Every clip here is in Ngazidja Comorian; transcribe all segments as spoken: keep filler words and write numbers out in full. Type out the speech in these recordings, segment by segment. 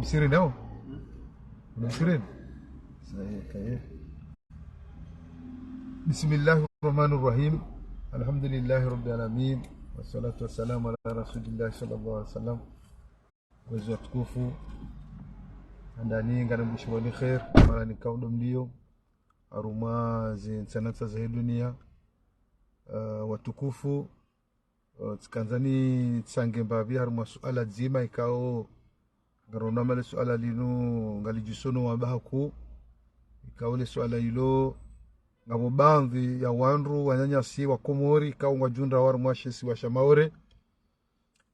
Msirini au? Msirini? Sahi, kaye. بسم الله الرحمن الرحيم. الحمد لله رب العالمين. والصلاة والسلام على رسول الله صلى الله عليه وسلم. Wezi watukufu, handani nganambushirwani kheir, mara nikao ndo mlio harumwa ze ntsanantsa za he dunia. Eh, watukufu, eh, tsikandza nitsange mbapvi harumwa suala dzima ikao ngaronamale suala linu ngalidjisono wamba haku. Ikao le suala ilo, ngapvo baadhwi ya wandru wananyasi wa Komori ikao ngwadjihundrao harumwa she isiwa sha Maore.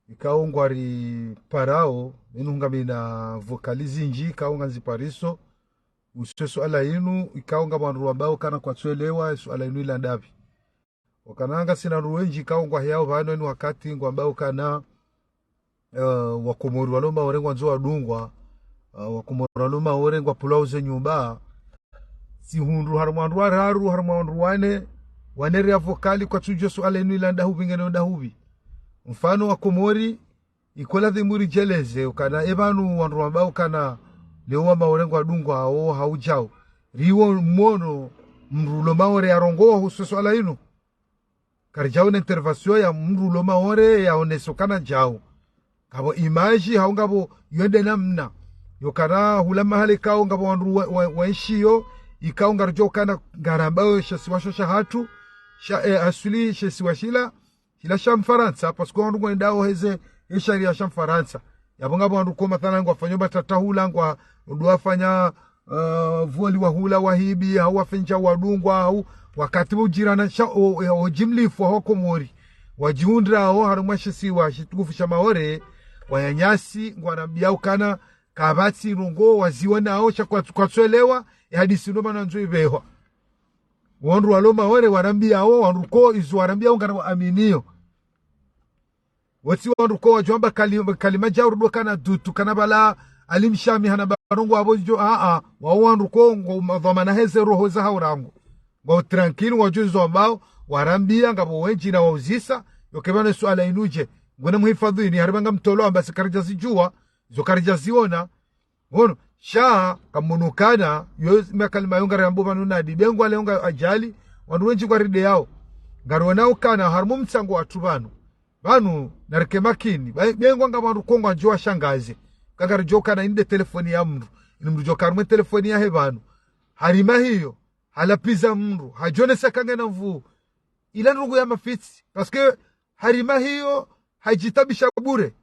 Ikao ngwariparao, inu ngamina vocal zindji ikao nganzipariso uhusu ye suala inu. Ikao ngapvo wandru wambao ukana kwatsuelewa ye suala inu ila ndapvi. Ukana ngasina wandru wendji ikao ngwahiyao pvanu inu wakati ngwambao ukana, eh, wa Komori walo Maore ngwandzo wadungwa, eh, wa Komori walo Maore ngwapvulwao ze nyumba. Tsihundru harumwa wandru wararu, harumwa wandru wane, wanerea vocal kwatsudjuwa ye suala inu ila ndahupvi, ngeno ndahupvi. Mfano wa Komori, iko ladhimu ridjeleze ukana, e pvanu wandru wambao ukana leo wa Maore ngwadungwao hau djao. Riwo mwono mndru ulo Maore yarongoa uhusu ye suala inu. Karidjaona intervention ya mndru ulo Maore yaonesa ukana djao. Ngapvo image hau ngapvo yende namna. Yokana hula mahala ikao ngapvo wandru wa, wa, waishiyo, ikao ngaridjo ukana ngarambao she isiwa sho shahatru, sha, eh, aswili she isiwa shila, shila sha Mfarantsa, parce que wandru ngwendao heze, he sharia sha Mfarantsa. Yapvo ngapvo wandru ko mathalan ngwafanyo batata hula, ngwa, ndo wafanya, eh, voli wa hula wahibi, hau wafendja wadungwa, hau wakati pvo udjirana sha, o, o, o jimlifu wa Komori. Wadjihundrao harumwa she isiwa shitukufu sha Maore, wananyasi, ngwanambia ukana, kapvatsi ndrongoo waziwonao sha kwatsu-, kwatsuelewa, ye hadisi ndo mana ndzo ipvehwa. Wandru walo Maore warambiao, wandru ko izo warambiao ngara waaminio. Wotsi wandru ko wadjo wamba kali-, kalima djau rudo kana dutu, kana pvala Ali Mshami hana barongo apvo djo, a, a, wao wandru ko ngo madhwamana heze roho zahao rangu. Ngwao tranquille, ngwadjuo izo wambao, warambia ngapvo wendji na wauzisa, yoke pvanu ye suala inu dje, ngwena muhifadhwini, hari pvanga mtolo amba si karidjazidjuwa, zo karidjaziona. Ngono, sha, kamunukana, yo makalima yo ngariyambao pvanu nadi, bengwa leo nga ajali, wandru wendji ngwarideao. Ngarionao ukana, harumwa mtsango watru pvanu. Pvanu, narike makini, ba-, bengwa ngapvo wandru ko ngwadjo washangaze. Kangaridjo ukana inde telefoni ya mndru, inu mndru djo ukana harumwa telefoni yahe pvanu. Harima hiyo, halapviza mndru, hadjonesa kangena nvuu. Ila ndrongoo ya mafitsi. Parce que harima hiyo, hadjitabisha bure.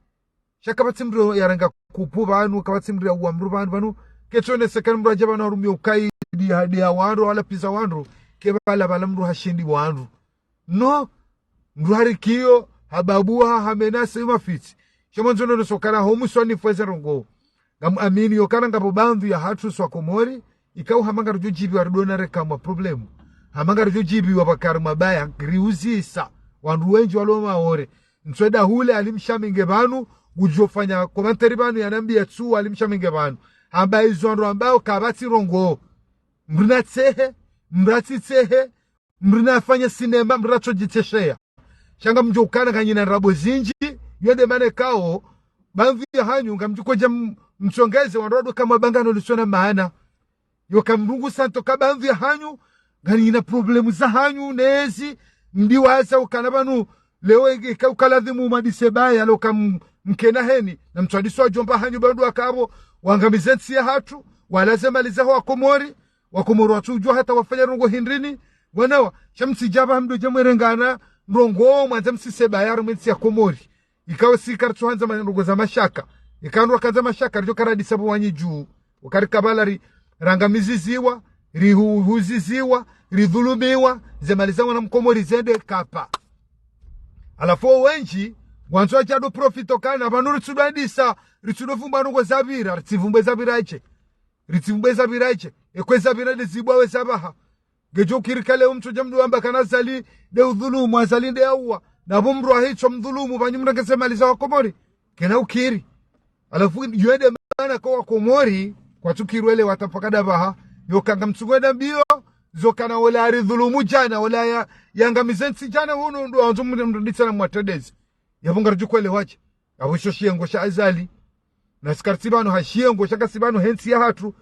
Sha kapvatsi mndru yarenga kupu pvanu, kapvatsi mndru yauwa mndru pvanu, pvanu. Ketsuonesa kana mndru hadja pvanu harumia ukaidi, hadi ya wandru, halapviza wandru, ke pvala pvala mndru hashindi wandru. No, mndru harikiyo, hababuha, hamenase yo mafitsi. Sha mwandzo nono sokana ho muswanifu weze ndrongoo. Ngamuamini yokana ngapvo baadhwi yahatru swa Komori, ikao hama ngaridjo djibiwa ridona reka mwa problemu. Hama ngaridjo djibiwa pvakari mabaya, ngriuzisa, wandru wendji walo Maore. Ntsweda hule Ali Mshami nge pvanu, ngudjo fanya commentaire pvanu yanambia tsu Ali Mshami nge pvanu. Hamba izo wandru ambao kapvatsi ndrongoo. Mndru natsehe, mndru atsitsehe, mndru nafanye sinema, mndru atsodjitsesheya. Sha ngamdjo ukana nganyina ndrabo zindji, yo nde mana ikao, baadhwi yahanyu, ngamdjo kodja m-, mtsongeze, wandru wado kama bangano lisona maana. Yoka mndru ngu santo ka baadhwi yahanyu, nganyina problemu zahanyu, nezi, mdiwaza ukana pvanu, leo enge ka ukaladhimu madise baya, loka m-, mkena heni, na mtswadiso wa djomba hanyu pvandru wakapvo, wangamize ntsi yahatru, walaze mali zaho wa Komori, wa Komori watsudjuwa hata wafanya ndrongoo hindrini, wanawa, sha mtsidja pva mdo dja mwerengana, ndrongoo, mwandza msise baya harumwa entsi ya Komori. Ikao si karitsuhandza ma-, ndrongoo za mashaka. Ikao ndrwa kandza mashaka, ridjo karadisa pvo wanyi dju. Wakari kapvala ri-, rangamiziziwa, rihu-, huziziwa, ridhulumiwa, ze mali za mwana Mkomori zende kapa. Halafu wendji, wandzo wadjado profito kana, pvanu ritsudwandisa, ritsudofumba ndrongoo zapvira, ritsivumbwe zapvira dje. Ritsivumbwe zapvira dje. Ekwe zapvira ndezibwawe zapvaha. Ngedjo ukiri kale umtsodja mndru wamba kana Azali nde udhulumu, Azali nde yauwa. Na pvo mndru ahitswa mdhulumu, pvanyu mrengeze mali za wa Komori. Kena ukiri. Halafu, yo nde mana kwa wa Komori, kwatsukirwele watapaka dapvaha. Yoka ngamtsungwenda mbio, zokana ola aridhulumu djana, ola ya, yangamize ntsi djana, hunu ndo wandzo mndru, mndru nditsana mwatedezi. Yapvo ngaridjo kwelewa dje. Apvo isho shiyengo sha Azali. Na si karitsi pvanu ha shiyengo, sha ngasi pvanu he ntsi yahatru.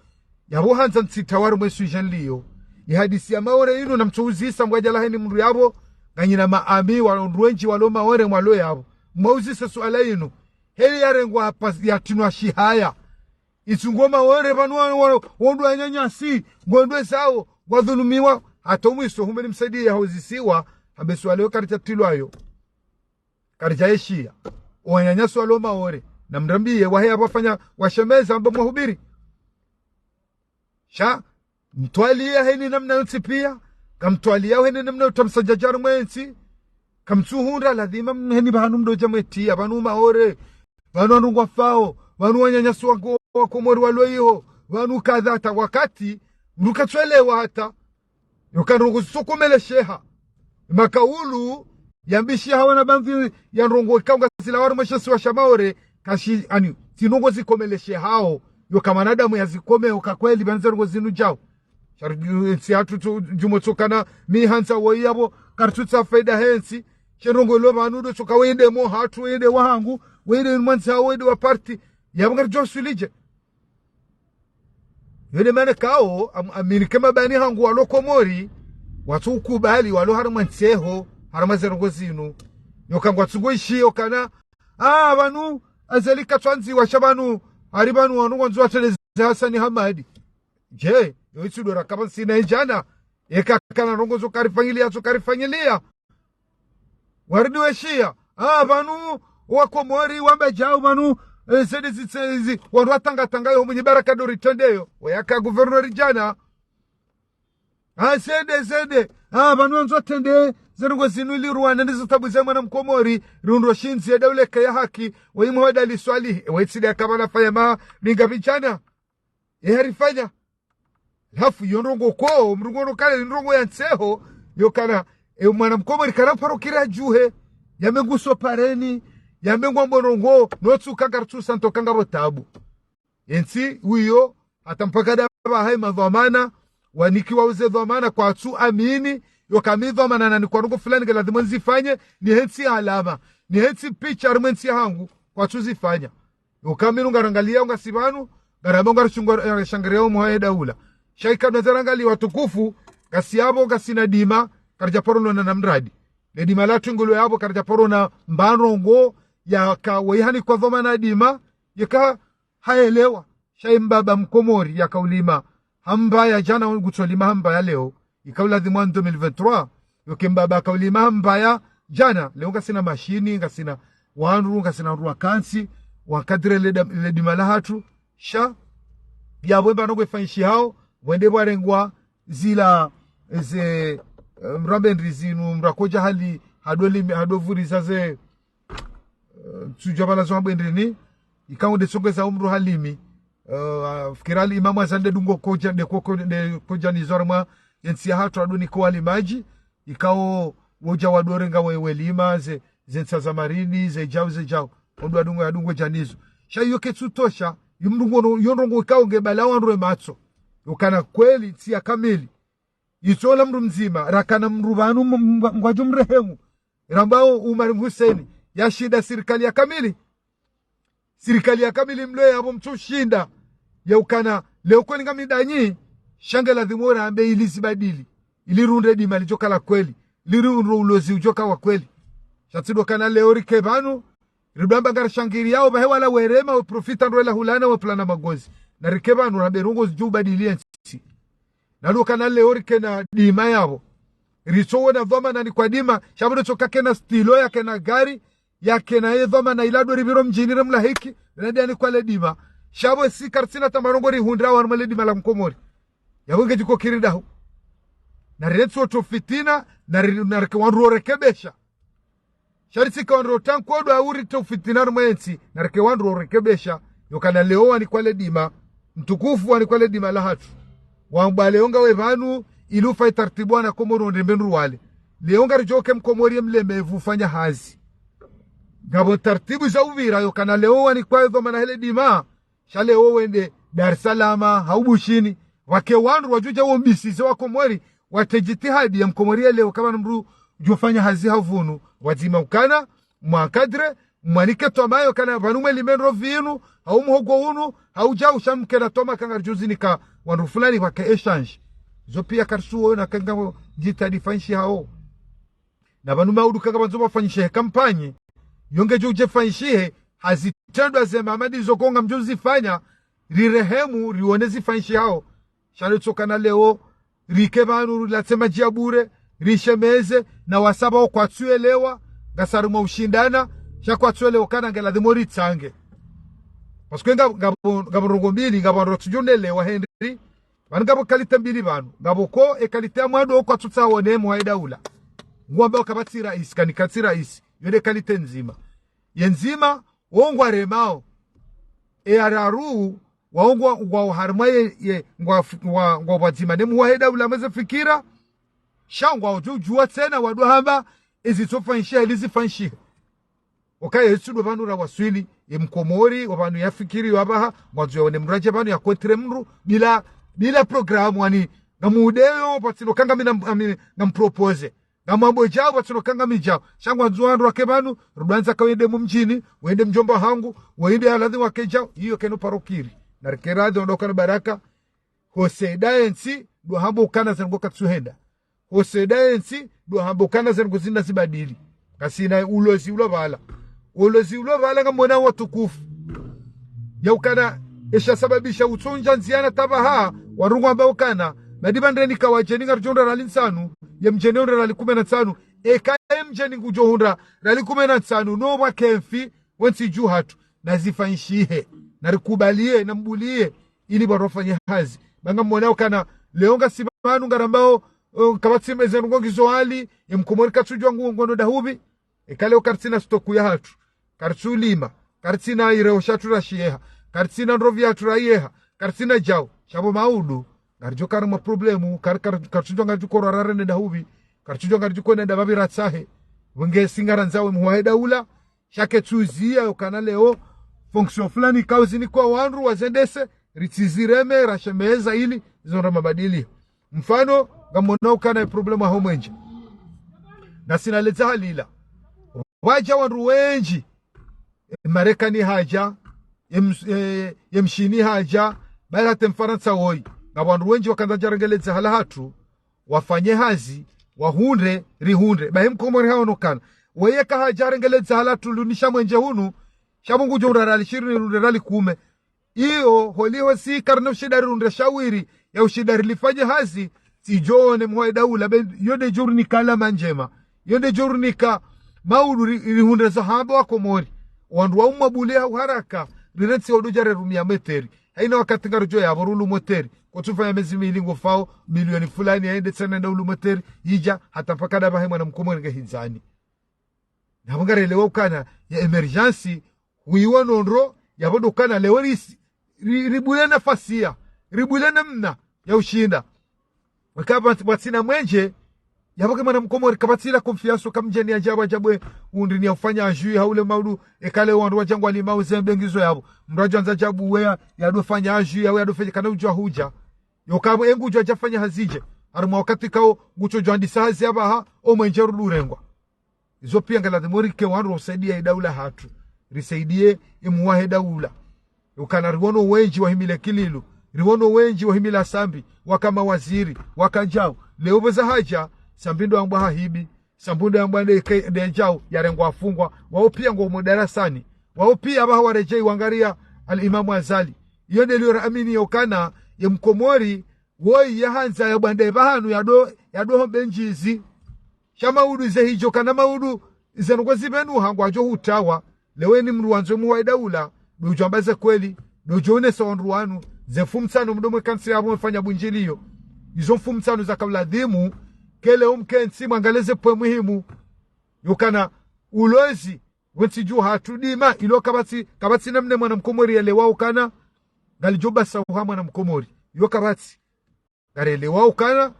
Yapvo handza ntsitawari mwe sujet liyo. Ye hadisi ya Maore inu namtsouzisa mwadja laheni mndru yapvo, nganyina maami wa wandru wendji walo Maore mwalo yapvo. Mwauzise suala inu. Heli yarengwa hapva yatinwa shihaya. Itsungo Maore pvanu wa, wa, wandru wananyasi, ngwendwe zao, ngwadhulumiwa, hata umwiso humbe ni msaidiye yahauzisiwa, hambe suala yo karitsatilwayo. Karitsaeshiya. Wananyasi walo Maore. Namrambiye, wahe yapvo wafanya, washemeza, amba mwahubiri. Sha, mtwaliya heni namna yontsi piya, kamtwaliya heni namna yotsaha msadjadja harumwa entsi, kamtsuhundra ladhima mheni pvanu mdodja mwetiya, pvanu Maore, pvanu wandru ngwafao, pvanu wananyasi wa, wa Komori walo iho, pvanu kadha hata wakati, mndru katsuelewa hata, yoka ndrongo zitsokomelesheha. Makaulu, yambishiha wana pvamvi ya ndrongo ikao ngazilawari mwe she isiwa sha Maore, kashi, ani, tsi ndrongo zikomeleshehao, yoka mwanadamu yazikome, yoka kweli pvandza ndrongo zinu djao. Shari, entsi yahatru tu, djumwa tsokana, mi handza woyi yapvo, karitsutsaha faida he ntsi, she ndrongo ilo pvanu ndo tsoka wende mwahatru, wende wahangu, wende mwandzao, wende wa parti, yapvo ngaridjo swilidje. Yo nde mana ikao, am-, amini ke mabani hangu walo Komori, watsu ukubali, walo harumwa ntseho, harumwa ze ndrongo zinu. Yoka ngwatsungo ishiyo kana, ah, pvanu, Azali katswandziwa sha pvanu, hari pvanu wanu ngwandzo watreleze Hasani Hamadi. Je, yo itsi ndo rakapva ntsina idjana, eka kana ndrongo zo karifanyiliya, zo karifanyiliya. Waridi weshiya. Ah, pvanu, wa Komori, wamba djau pvanu, eh, zende zitse, zi, wandru watangatanga yo mwenye baraka ndo ritrendeyo. Wayaka gouverneur djana. Ah, zende, zende. Ah, pvanu wandzo trende, ze ndrongo zinu ili ruwane ndizo tabu ze mwana mkomori, rundro shindzi ya daula ke ya haki, wa imwe wadali swalihi, wa itsi nde yakapva nafanya ma, minga pvi djana. Ye harifanya. Halafu yo ndrongo ko, mndru ngono kale ndrongo ya ntseho, yokana, e mwana mkomori kana paro kira djuhe, yambe nguso pareni, yambe ngwambo ndrongo, notsuka ngaritsusa ntsoka ngapvo tabu. Entsi, wiyo, hata mpaka ndapvaha ye madhwamana, wanikiwa uze dhwamana kwatsu amini, yoka mi dhwamana nanikwa ndrongo fulani nge ladhima nizifanye, ni he ntsi alama, ni he ntsi picha harumwa entsi yahangu, kwatsu zifanya. Yoka mi nu ngarangaliyao ngasi pvanu, ngaramba ngarishungo, eh, shangiriyao mwaha ye daula. Sha ika nwaza rangali watukufu, ngasi yapvo, ngasina dima, karidja paro lona na mradi. Le dima latru ngilo yapvo, karidja paro na mba ndrongo, yaka, wayihanikwa dhwamana dima, yeka haelewa. Sha ye mbaba mkomori yaka ulima ha mbaya djana, ngutso lima ha mbaya leo. Ika uladhimu wa deux mille vingt-trois, yoke mbaba yaka ulima ha mbaya djana, leo ngasina mashini, ngasina wandru, ngasina wandru wakantsi, wankadre le da-, le dima lahatru, sha, yapvo mba ndrongo ifanyishihao, wende pvarengwa zila, ze, eh, mrambe ndri zinu, mrakodja hali, hado limi, hado vuriza ze, eh, tsudja pvala zo hambwe ndrini, ikao nde tsongeza umru halimi. Eh, fikira hali imamu Azali nde dungo kodja, nde koko, nde kodja nizo harumwa, ye ntsi yahatru ado niko walimadji, ikao wodja wadorenga we, welima, ze, ze ntsa za marini, ze djau, ze djau. Ondo adungo, adungo djanizo. Sha iyo ketsutosha, yo mndru ngono, yo ndrongo ikao nge bala wandru we matso. Yokana kweli, ntsi ya kamili. Itsola mndru mdzima, rakana mndru pvanu m-, m-, ngwadjo mrehemu. Rambao Umar Hussein, yashinda sirikali ya kamili. Sirikali ya kamili mlo yapvo mtsushinda. Yaukana, leo kweli ngami ndanyi, sha nge ladhimu rambe ili zibadili. Ili rundre dima lidjoka la kweli. Ili rundre ulozi udjoka wa kweli. Sha tsi ndo kana leo rike pvanu, ridjo amba ngarishangiriyao, pvahe wala werema, we profita ndo ela hulana, we plana magozi. Na rike pvanu, rambe ndrongo zidjo ubadili entsi. Na ndo kana leo rike na dima yapvo. Ritso wona dhwamana nikwa dima, sha pvo ndo tsoka kena stilo, yakena gari, yakena ye dhwamana ila ndo ripviro mdjini remlahiki, rende yanikwa le dima. Sha pvo si karitsina tamarongo rihundra wanu mwe le dima la mkomori. Yapvo ngedjiko kiri dahu. Na riretsi otso fitina, na ri-, na rike wandru worekebesha. Sha ritsike wandru otsankodo auri tso fitina harumwa entsi, na rike wandru worekebesha, yokana leo wanikwa le dima, mtukufu wanikwa le dima lahatru. Wambwa leo ngawe pvanu, ili ufayi tartibu wana Komori wondre mbe ndru wale. Leo ngaridjoke mkomori ye mlemevu ufanya hazi. Ngapvo tartibu za upvira yokana leo wanikwa ye dhwamana hele dima, sha leo wende Dar es Salaam, hau Bushini, wake wandru wadjudja wombisize wa Komori, watre djitihadi ya mkomori ya leo, kapvana mndru djofanya hazi ha uvunu, wadzima ukana, mwankadre, Mwanike twama yo kana pvanu mwelime ndro vinu, hau muhogo unu, hau djau sha mkena twama ka ngaridjo zinika wandru fulani pvwake échange. Zo pia karitsuona ka ngapvo djitihadi ifanyishihao. Na pvanu maudu ka ngapvandzo pvafanyishihe kampanye, yo ngedjo udje ifanyishihe, ha zitrendwa zema hama ndizo ko ngamdjo zifanya, rirehemu, rione zifanyishihao. Sha leo tsokana leo, rike pvanu, rilatse madji ya bure, rishemeze, na wasaya wo kwatsuelewa, ngasi harumwa ushindana, sha kwatsuelewa kana nge ladhimu ritsange. Parce que nga, ngapvo, ngapvo ndrongoo mbili, ngapvo wandru watsudjo elewa hindri, pvanu ngapvo qualité mbili pvanu, ngapvo ko e qualité ya mwando wo kwatsutsaha wone muhuu wa daula. Ngwambao kapvatsi raisi, kani katsi raisi, yo nde qualité ndzima. Ye ndzima, wo ngwaremao. E ya raru, wao ngwa, ngwa harumwa ye, ye, ngwa, ngwa, ngwa pvwadzima ne muhuu wa daula mweze fikira, sha ngwaudjo udjua tsena wandru hamba, ezitsofanyishiha, ili zifanyishihe. Oka ye tsi ndo pvanu rawaswili, ye mkomori, wa pvanu yafikiri, wa pvaha, ngwandzo yaone mndru adje pvanu ya contre mndru, bila, bila programme wani, ngamudeyo, pvatsina ka ngami na, ngami, ngampropose. Ngamwambo djao, pvatsina ka ngami djao. Sha ngwandzo wandru wake pvanu, rudwandza ka wende mumdjini, wende mdjomba hangu, wende aladhi wake djao, iyo keno paro kiri. Na rike radhi, wandru kana baraka, hoseda ye ntsi, ndo hamba ukana zendrongoo katsuhenda. Hoseda ye ntsi, ndo hamba ukana zendrongoo zina zibadili. Ngasina ulozi ulo pvala. Ulozi ulo pvala ngamwona watukufu. Ya ukana, esha sababisha utsondja ndziana ta pvaha, wandru ngwamba ukana, madi pvandreni kawadjeni ngaridjo hundra riali ntsanu, ye mdjeni hundra riali kume na ntsanu, eka ye mdjeni ngudjo hundra riali kume na ntsanu, no pvwa kemfi, wentsi dju hatru, na zifanyishihe, na rikubalie, na mbulie, ili pvandru wafanye hazi. Ba ngamwona ukana, leo ngasi pvanu ngarambao, eh, kapvatsi meze ndrongoo ngizo hali, ye mkomori katsudjua ngu, ngono dahupvi, eka leo karitsina stoku ya hatru, karitsulima, karitsina ireo shatru rashiyeha, karitsina ndrovi yatru rayeha, karitsina djao, sha pvo maudu, ngaridjo kana ma problème, kar-, kar-, karitsudjua ngaridjo korwa rarende dahupvi, karitsudjua ngaridjo kone ndapvapvi ratsahe, wenge si ngarandzao ye muhuu wa daula, sha ketsuziya yo kana leo, fonction fulani kauzinikwa wandru wazendese, ritsizireme, rashemeza ili, zondra mabadili. Mfano, ngamwona ukana ye problème aho mwenje. Ngasina ledza halila. Wadja wandru wendji, e Marekani hadja, e Ms-, e, e Mshini hadja, bali hata e Mfarantsa woyi. Ngapvo wandru wendji wakandza wadja warenge ledza hala hatru, wafanye hazi, wahundre, rihundre. Bahi mkomori haono ukana. Weye kahadja harenge ledza hala hatru lunisha mwenje hunu, sha pvo ngudjo hundra riali shirini, rihundre riali kume. Iyo, holiho si karina ushinda rihundre shawiri, ya ushinda rilifanye hazi, tsidjo one muhuu wa daula, be, yo nde djo rinika alama ndjema. Yo nde djo rinika maudu ri-, rihundre za hamba wakomori. Wandru wa umabule ha uharaka, rirentsi wandru dja rerumia moteri. Haina wakati ngaridjo yapvo rulu moteri. Kotsufanya mezi mili ngofao, milioni fulani, yaende tsena nda ulu moteri, yidja, hata mpaka ndapvahe mwana mkomori nge hindzani. Na pvo ngarelewa ukana, ya émergence, huiwa no ndro, ya pvo ndo ukana leo risi, ri-, ribule nafasi ya, ribule namna ya ushinda. Weka pvats-, pvatsina mwenje, ya pvo ke mwana mkomori, kapvatsi la confiance, ka mdjeni ya djabwa djabwe, undri ni ya ufanya ajui, haule maudu, eka leo wandru wadja ngwalimao zembe ngizo yapvo. Mndru adjo andza djabu weya, yadofanya ajui, yawe yadofanya kana udjua hudja. Yo kapvo engu udjua djafanya hazi dje. Harumwa wakati kao, ngutso djua andisa hazi ya pvaha, o mwenje rudu rengwa. Izo pia ngaladhimu rike wandru wa usaidia e daula hatru. Risaidiye e muhuu wa daula. Ukana riwono wendji wahimile Kililu. Riwono wendji wahimile Sambi. Waka mawaziri. Waka djau. Leo pvweza hadja. Sambi ndo ambwa hahibi. Sambi ndo ambwa nde ke-, nde djau. Yarengwa afungwa. Wao pia ngwao mo darasani. Wao pia pvaha waredjei wangaria Al-Imamu Azali. Iyo nde liyo raamini yo ukana ye mkomori woyi yahandza ya bwande pvahanu yado, yado hombe ndjizi. Sha maudu ze hidjo kana maudu, ze ndrongoo zipvenu hangwadjo hutawa. Leo eni mndru wandzo muhuu wa daula, ndo udjo amba ze kweli, ndo udjo onesa wandru wanu, ze mfumo tsanu mdo mwe kantsi yapvo mfanya bundjiliyo. Izo mfumo tsanu zaka uladhimu, ke leo mkentsi mwangalie ze pwe muhimu. Yo ukana ulozi, wentsi dju hatru dima, ilo kapvatsi, kapvatsi namna mwana mkomori yelewa ukana, ngalidjo basa uha mwana mkomori. Yo kapvatsi. Ngarelewa ukana,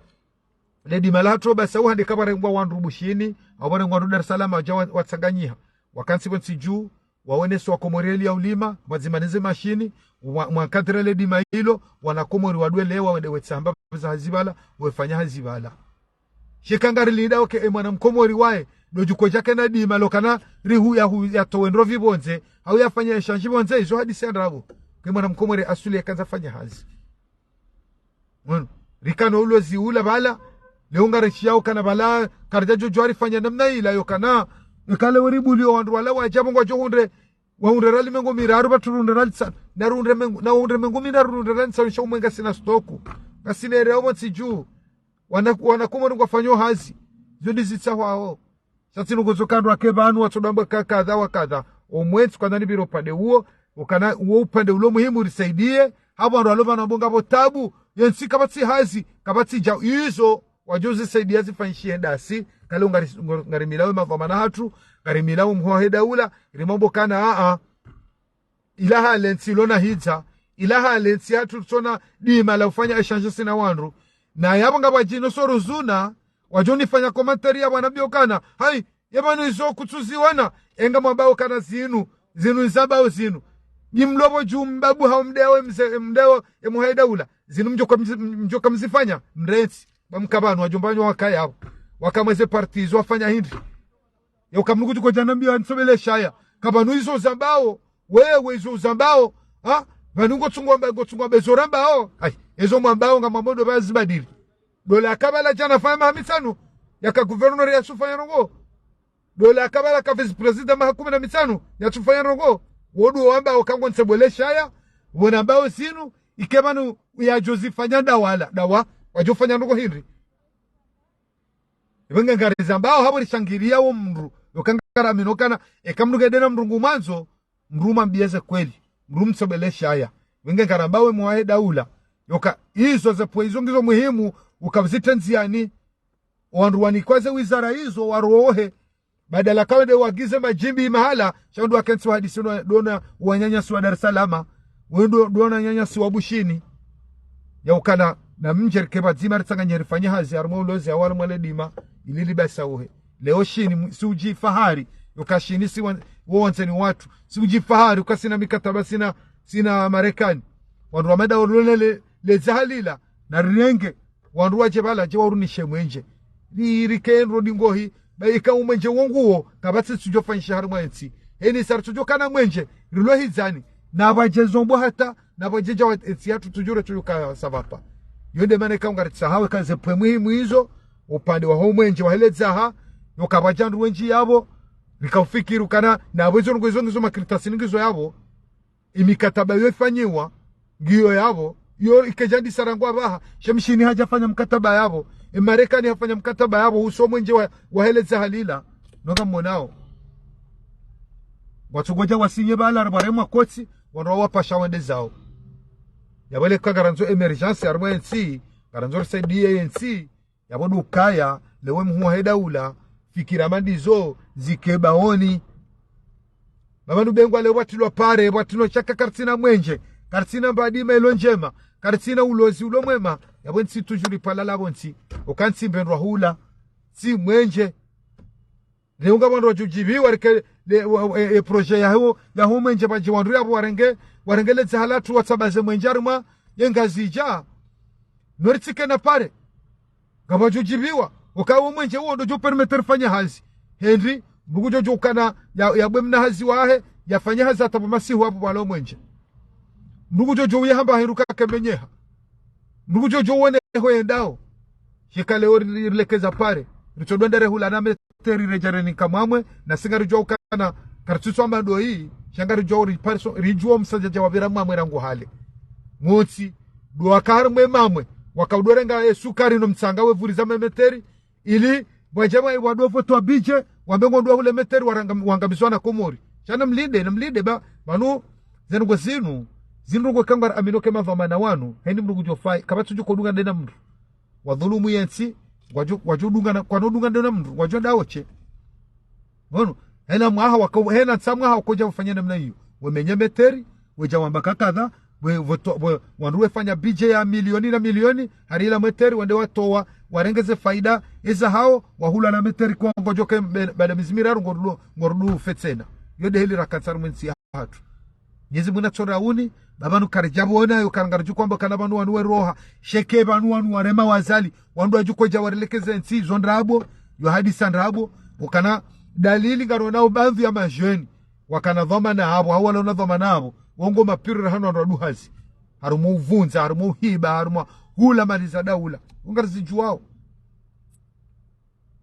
le dima la hatru basa uha nde kapvarengwa wandru Bushini, au pvarengwa wandru Dar es Salaam, wadja wa-, watsanganyiha. Wakantsi pvo ntsi dju, waonese wakomori eli ya ulima, mwazimaneze mashini, wa-, mwankadre le dima ilo, wana Komori wadwelewa, wende wetsamba za hazi pvala, wefanya hazi pvala. Sheka ngarilindao ke e mwana mkomori waye, ndo djuko djake na dima, lo kana rihu ya hu, ya towe ndro pvi pvondze, hau ya fanya échange pvondze, izo hadisi ya ndrabo. Ke mwana mkomori asuli ya kandza fanya hazi. Mwono, rikana ulozi ula pvala, leo ngarenshi yao kana pvala, karidja djodjo rifanya namna ila yo kana, ikale weri buli o wandru wala wadja pvo ngwadjo hundre, wahundre riali mengo miraru, pvatsu hundre riali tsanu, na hundre mengo, na hundre mengo miraru, hundre riali tsanu, sha umwe ngasina stoku. Ngasina ere omo ntsi dju. Wana, wana Komori ngwafanyo hazi. Zo ndi zitsa hwao. Sha tsi nungo zo kandwa ke pvanu, watso damba ka kadha wa kadha. Omwentsi kwanza ni pviro upande uwo, ukana uwo upande ulo muhimu risaidie, hapvo wandru walo pvanu wambao ngapvo tabu, yentsi kapvatsi hazi, kapvatsi djau izo, wadjo zisaidia zifanyishihe ndasi, kale ngari, ngari, ngarimilao e madhwamana hatru, ngarimilao mhuu wahe daula, rimwambao kana, a, a, ila hale ntsi lona hidza, ila hale ntsi hatru tsona dima la ufanya échange sina wandru. Na yapvo ngapvadjino so ruzuna, wadjo nifanya commentaire ya pvwana mbio kana, hai, ye pvanu izo kutsuziwana, enga mwambao kana zinu, zinu nizambao zinu. Ni mlopvo dju mbabu hau mdeo e mze, mdeo e mhuu wahe daula, zinu mdjoka mzi, mdjoka mzifanya, mrentsi, ba mka pvanu, wadjomba wanyu wakaya pvo. Waka mweze parti izo wafanya hindri. Yauka mnuku djuko djana mbio ansobele shaya. Ka pvanu izo uzambao, wewe izo uzambao, ha? Pvanu ngotsungwa mba, ngotsungwa mba ezo rambao. Ai, ezo mwambao ngamwambao ndo pvazibadili. Dola kabala djana fanya maha mitsanu, yaka gouverneur yatsufanya ndrongo. Dola kabala ka vice-président maha kumi na mitsanu, yatsufanya ndrongo. Wo ndo wambao ka ngo ntsebwele shaya, wo nambao zinu, ike pvanu yadjo zifanya ndawala, ndawa, wadjo fanya ndrongo hindri. Ipvo nge ngarizambao hapvo rishangiria wo mndru, yoka ngaramino kana, eka mndru ngende na mndru ngumwandzo, mndru mwambie ze kweli, mndru mtsobele shaya. Ipvo nge ngarambao e mhuu wahe daula, yoka izo zepvo izo ngizo muhimu, uka uzitrendziani, wandru wanikwa ze wizara izo, warohe, badala kawe nde wagize madjimbi mahala, sha ndo wakentsi wahadisi ndo, ndo na wananyasi wa Dar es Salaam, wendo ndo wananyasi wa Bushini. Yaukana na mdje rike pvadzima ritsanganye rifanye hazi, harumwa ulozi, hau harumwa le dima, ili libasa uhe. Leo shini, mu, si udji fahari, yoka shini si wan, wontsi ni watru, si udji fahari, uka sina mikataba, sina, sina Marekani. Wandru wa mada olone le, le dzaha lila, na rirenge, wandru wadje pvala, dje warunishe mwenje. Ri, rike ndro ndingohi, ba ika umwenje wo nguwo, kapvatsi tsudjo fanyisha harumwa entsi. Heni sa ritsudjo kana mwenje, rilo hidzani. Na pvadje zombo hata, na pvadje dja wa entsi yatru tsudjure tsudjo ka savapa. Yo nde mana ika ungaritsahawe ka zepvo muhimu izo, upande waho mwenje wahe le dzaha, yoka pvadja ndru wendji yapvo, rika ufikiri ukana, na pvo izo ndrongo izo ngizo makaratasi ngizo yapvo, imikataba yo ifanyiwa, ngiyo yapvo, yo ike djandisa rangu apvaha, sha mshini hadja fanya mkataba yapvo, e Marekani hafanya mkataba yapvo, uso mwenje wa, wahe le dzaha lila, nonga mmonao. Ngwatsogodja wasinye pvala, pvwaremwa kotsi, wandru wawapasha wende zao. Yapvo le ka ngarandzo émergence, harumwa entsi, ngarandzo risaidie entsi, yapvo ndo ukaya, lewe mhuu wahe daula, fikira mandizo, zike baoni. Baba nubengwa leo pvatrilwa pare, pvatrilwa shaka karitsina mwenje, karitsina mbadima ilo ndjema, karitsina ulozi ulo mwema, yapvo ntsi tujuri pvala lapvo ntsi, oka ntsi mbendrwa hula, ntsi mwenje. Leo nga wandru wadjudjiviwa rike, le, wa, wa, e, e projet yaho, yaho mwenje pvadje wandru yapvo warenge, warenge le dzaha latru watsabaze mwenje harumwa, ye Ngazidja. Noritsike na pare. Ngapvadjudjiviwa, oka wo mwenje wo ndo djo permettre rifanye hazi. Hindri, mndru ngudjo djo ukana ya, ya bwe mna hazi wahe, yafanye hazi hata pvo masihu hapvo pvwalo mwenje. Mndru ngudjo djo uye hamba hindru kakemenyeha. Mndru ngudjo djo uone ho yendao. Sheka leo ri, ri, rilekeza pare. Ritsodwenda rehula na me, teri redja renika mwamwe, na si ngaridjuwa ukana, karitsutsu amba ndo yi, sha ngaridjuwa uri pariso, ridjuwa msadjadja wapvira mwamwe rangu hale. Motsi, ndo waka harumwe mamwe, waka udorenga e sukari no mtsanga wepvuriza me meteri, ili, pvwadja mwa, wadofo twa budget, wambe ngo ndo wahule meteri, waranga, wangamizwa na Komori. Sha na mlinde, na mlinde ba, pvanu, ze ndrongo zinu, zindrongo ika ngwaraminio ke madhwamana wanu, heni mndru ngudjo fai, kapvatsi udjo kodunga ndena mndru. Wadhulumu yentsi, wadjo, wadjo dunga na, kwanodunga ndena mndru, wadjo ndaoche. Mwono, hena mwaha waka, hena ntsa mwaha wakodja ufanya namna iyo. Wemenye meteri, wedja wamba kakadha, we, we to, we, wandru wefanya budget ya milioni na milioni, hari ila meteri, wende watowa, warenge ze faida, eza hao, wahula na meteri kwa ngwadjo ke, be, baada mizi miraru, ngordu, ngordu fetsena. Yo nde heli rakantsi harumwe ntsi yahatru. Mwenyezi Mungu natsorauni, ba pvanu karidjapvona, yo kana ngaridjo hwamba kana pvanu wanu weroha. Sheke pvanu wanu warema wazali, wandru wadjo hudja warilekeze ntsi, zo ndrabo, yo hadisa ndrabo, ukana dalili ngarionao baadhwi ya madjeni, wakana dhwamana hapvo, hau wala una dhwamana hapvo, wongo mapiro rahanu wandru waduhazi. Harumwa uvundza, harumwa uhiba, harumwa hula mali za daula. Ngarizidjuwao.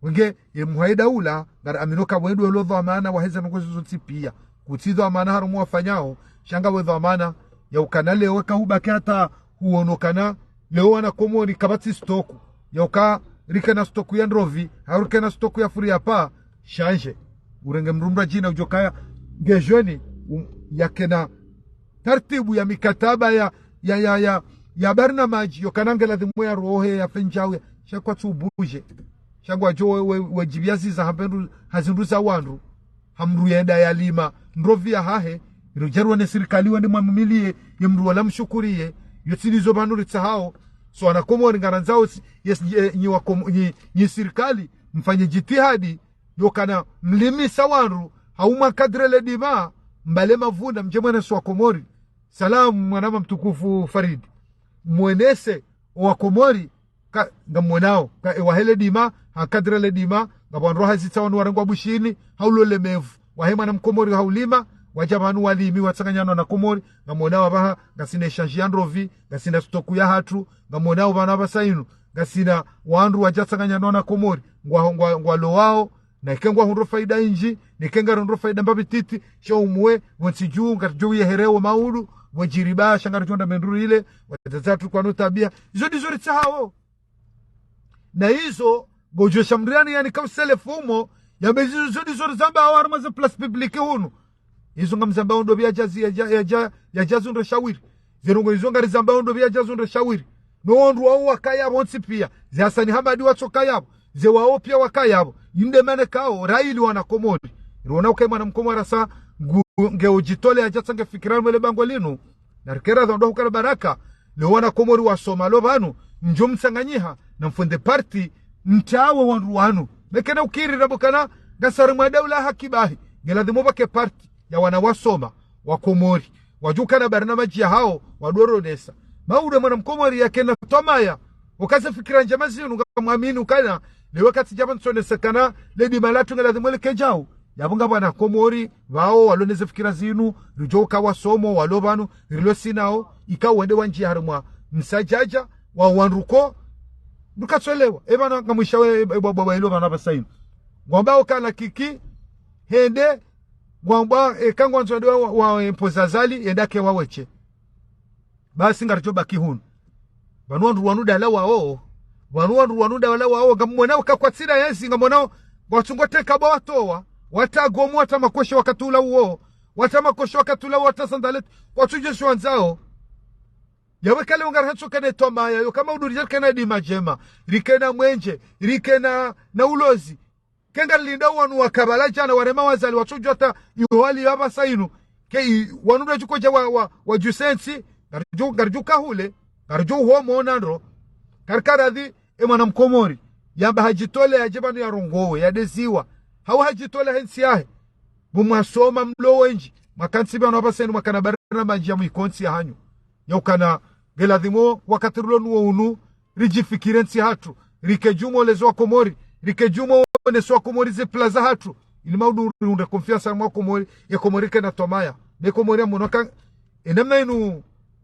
Wenge, ye mhuu wa daula, ngari amino ka wendo elo dhwamana, waheza ndrongoo zontsi pia. Kutsi dhwamana harumwa wafanyao, sha ngawe dhwamana, ya ukana leo ka hubaki hata huono kana, leo wana Komori kapvatsi stoku. Ya uka rikena stoku ya ndrovi, hau rikena stoku ya furi ya paa, shanje. Urenge mdru mdru djina udjo kaya, ngedjeni, um, yakena tartibu ya mikataba ya, ya, ya, ya, ya barnamadji, yo kana nge ladhimu yarohe, yafenyawe, sha kwatsu budje. Sha ngwadjo we, we, wedjipviaziza ha mbendru, ha zindru za wandru, ha mdru yenda yalima ndrovi yahahe, irodjarwa ne sirikali wende mwamimilie, ye mdru wala mshukuriye, yo tsi ndizo pvanu ritsahao. So wana Komori ngarandzao si, yes, ye, nyi wa Kom-, nyi, nyi sirikali, mfanye jitihadi, yo kana mlimisa wandru, hau mwankadre le dima, mbale mavuna, mdje mwenese wa Komori. Salamu, mwanama mtukufu Farid. Mwenese wa Komori, ka, ngamwonao, ka, e, wahe le dima, hankadre le dima, ngapvo wandru hazitsa wanu warengwa Bushini, hau lo lemevu. Wahe mwana Mkomori haulima, wadja pvanu walimi, watsanganyana na Komori, ngamwonao apvaha, ngasina ishanji ya ndrovi, ngasina stoku ya hatru, ngamwonao pvanu apvasa inu, ngasina wandru wadja tsanganyana na Komori, ngwa, ngwa, ngwalowao, na ike ngwahundro faida indji, na ike ngarihundro faida mbapvi titi, sha umwe, pvontsi dju, ngaridjo uyehereo maudu, pvo djiriba, sha ngaridjo nda mendru rile, wadzadze watru kwanu tabia, izo ndizo ritsahao. Na izo, ngodjo shamriani yani ka uselefu umo, yambe izo, izo ndizo rizambao harumwa ze place publique hunu. Izo ngamzambao ndopvi yadja zi-, yadja, yadja, yadja zundre shawiri. Ze ndrongoo izo ngarizambao ndopvi yadja zundre shawiri. No wandru wao wakaya pvo ntsi pia. Ze Hasani Hamadi watsokaya pvo. Ze wao pia wakaya pvo. Inde mana kao, raili wana Komori. Riona uka mwana Mkomori sa ngu-, nge udjitole yadja tsange fikira mwele bango linu. Na rikera dha ndo hukana baraka. Leo wana Komori wasoma lo pvanu. Ndjo mtsanganyiha. Na mfunde parti. Mtawe wandru wanu. Mekena ukiri rabo kana. Ngasari mwa daula haki bahi. Nge ladhimu pvake parti. Ya wana wasoma. Wa Komori. Wadjo ukana barnamadji yahao. Wadjo ronesa. Maudu mwana Mkomori yakena twamaya. Ukaze fikira ndjema zinu. Ngamwamini ukana. Le wakati djapvo ntsonesa kana. Le dima latru nge ladhimu leke djau. Yapvo ngapvo wana Komori, pvao, walo neze fikira zinu, ridjo uka wasomo, walo pvanu, rilo sinao, ika wende wandjiye harumwa msadjadja, wa wandru ko, ndukatsolewa. E pvanu ngamwisha we, e, e, bwa, bwa, bwa, ilo pvanu apvasa inu. Ngwamba ukana Kiki, hende, ngwamba, e, ka ngwandzo wende wa, wa, wa, e, mpoza Azali, hende ake waweshe. Basi ngaridjo baki hunu. Pvanu wandru wanu dala wao. Pvanu wandru wanu dala wao. Ngamwonao ka kwatsina yezi, ngamwonao ngwatsungwa teka bwa watowa. Wata gomu, wata makoshe wakati ula uwo. Wata makoshe wakati ula, wata sandaleti. Kwatsudje shwandzao. Yawe kale ungari hatsoka ne twamaya. Yo kama uduri djarikena dima djema. Rikena mwenje. Rikena na ulozi. Ke ngarilinda wanu wakabala djana warema wazali watsodjuwa ta ihwali yapvasa inu. Ke i, wanu ndo djukodja wa, wa, wa djusensi, ngaridjo, ngaridjo kahule, ngaridjo uhomo onandro. Karikaradhi, e mwana Mkomori, yamba hadjitole yadje pvanu yarongowe, yadeziwa. Hau hadjitole hentsi yahe. Bo mwasoma mlo wendji, mwakantsi pvanu apvasa inu mwakana barnamadji ya mwikontsi yahanyu. Ya ukana, nge ladhimu wakati rilo nuwo unu, ridjifikire ntsi hatru, rike djuu mwa ulezi wa Komori, rike djuu mwa uonesa wa Komori ze plaza hatru, ili maudu riundre confiance mwa Komori, ye Komori kena twamaya, ne Komori ya monoka, e namna inu,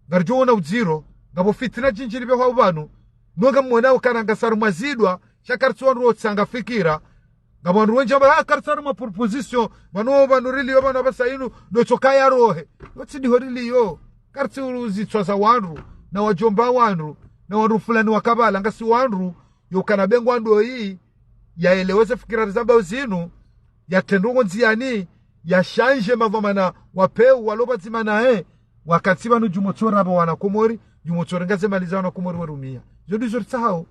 ngaridjo ona udziro, ngapvo fitina djindji lipvehwa pvanu, no ngamwonao ukana ngasari mwazidwa, sha karitsi wandru wotsanga fikira, ngapvo wandru wendji amba, ah, karitsi harumwa proposition, pvanu, pvanu riliyo, pvanu apvasa inu, ndo tsoka yarohe. Yo tsi ndiho riliyo. Karitsi uzitswa za wandru, na wadjomba wandru, na wandru fulani wakabala, ngasi wandru, yo kana bengwa ndo yi, yaeleweze fikira rizambao zinu, yatrende ngo ndziyani, yashanje madhwamana, wapveu, walo pvadzima naye, wakati pvanu djumotso raba wana Komori, djumotso renga ze mali za wana Komori warumia. Zo ndizo ritsahao.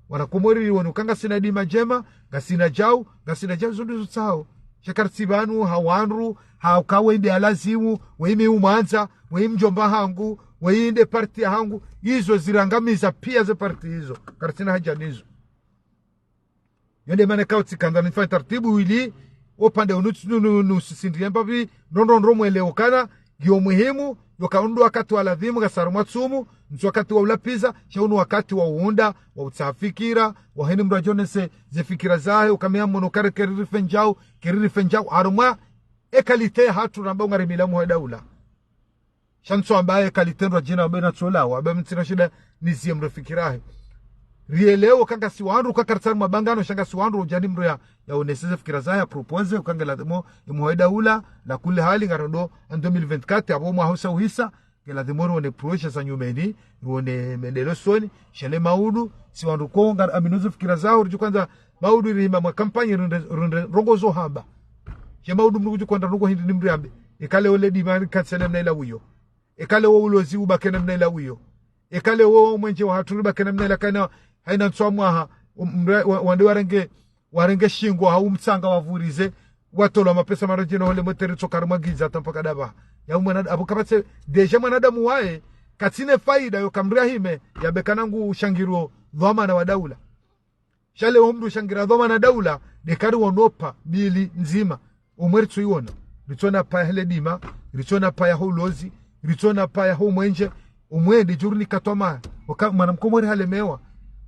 Wana Komori riwone uka ngasina dima djema, ngasina djau, ngasina djau, zo ndizo ritsahao. Sha karitsi pvanu, ha wandru, ha uka wende alazimu, weyi mi umwandza, weyi mdjomba hangu, weyi nde parti yahangu, izo zirangamiza pia ze parti izo. Karitsina haja nizo. Yo nde mana kao tsikandza nifanye taratibu ili, opvande unu tsi-, nu, nu, nu, sisindrie mbapvi, ndo, ndo, ndo mwelewe ukana, Ngiyo muhimu, yoka unu wakati wa ladhimu, ngasi harumwa tsumu, ntsu wakati wa ulapviza, sha unu wakati wa uunda, wa utsaha fikira, wa heni mdru yadjonese ze fikira zahe, uka mi hamono kare keriri fendjau, keriri fendjau, harumwa e qualité yahatru ramba ungarimilia muhuu wa daula. Sha ntsu amba e qualité ndo djina wabe na tsola, wabe mi ntsina shida nizie mdru fikira yahe. Rielewe uka ngasi wandru, uka karitsi harumwa bangano, sha ngasi wandru, udjani mdru ya, yaonese ze fikira zahe, ya propose, uka nge ladhimu, e muhuu wa daula, la kuli hali, ngarendo, en deux mille vingt-quatre, apvo mwaha usa uhisa, nge ladhimu rione projet za nyumeni, rione mendeleo usoni, sha le maudu, si wandru ko, ngari amino ze fikira zaho, ridjo hwandza, maudu rihima mwa kampanyi, rinde, rinde, ndrongoo zo hamba. Sha maudu mdru kudjo hwandza ndrongoo hindri ni mdru yambe, eka le ole dima, katsene mna ila wiyo. Eka le wo ulozi ubake namna ila wiyo. Eka le wo mwenje wahatru ubake namna ila kana haina ntsu wa mwaha, um, mre-, wa-, wande warenge, warenge shingo hau mtsanga wavurize, watolwa mapesa mara djina hule moteri tsokari mwagiza hata mpaka daba. Ya mwana, apvo kapvatse, déjà mwanadamu waye, katsina faida yoka mdru yahime, yabe kana ngu shangirao dhwamana wa daula. Sha le wo mdru shangira dhwamana daula, nde kari wonopa, bili ndzima. Umwe ritsu iwona. Ritsona paya hele dima, ritsona paya ho ulozi, ritsona paya ho mwenje, umwe nde djuru ni katwama. Waka, mwana mkomori halemewa.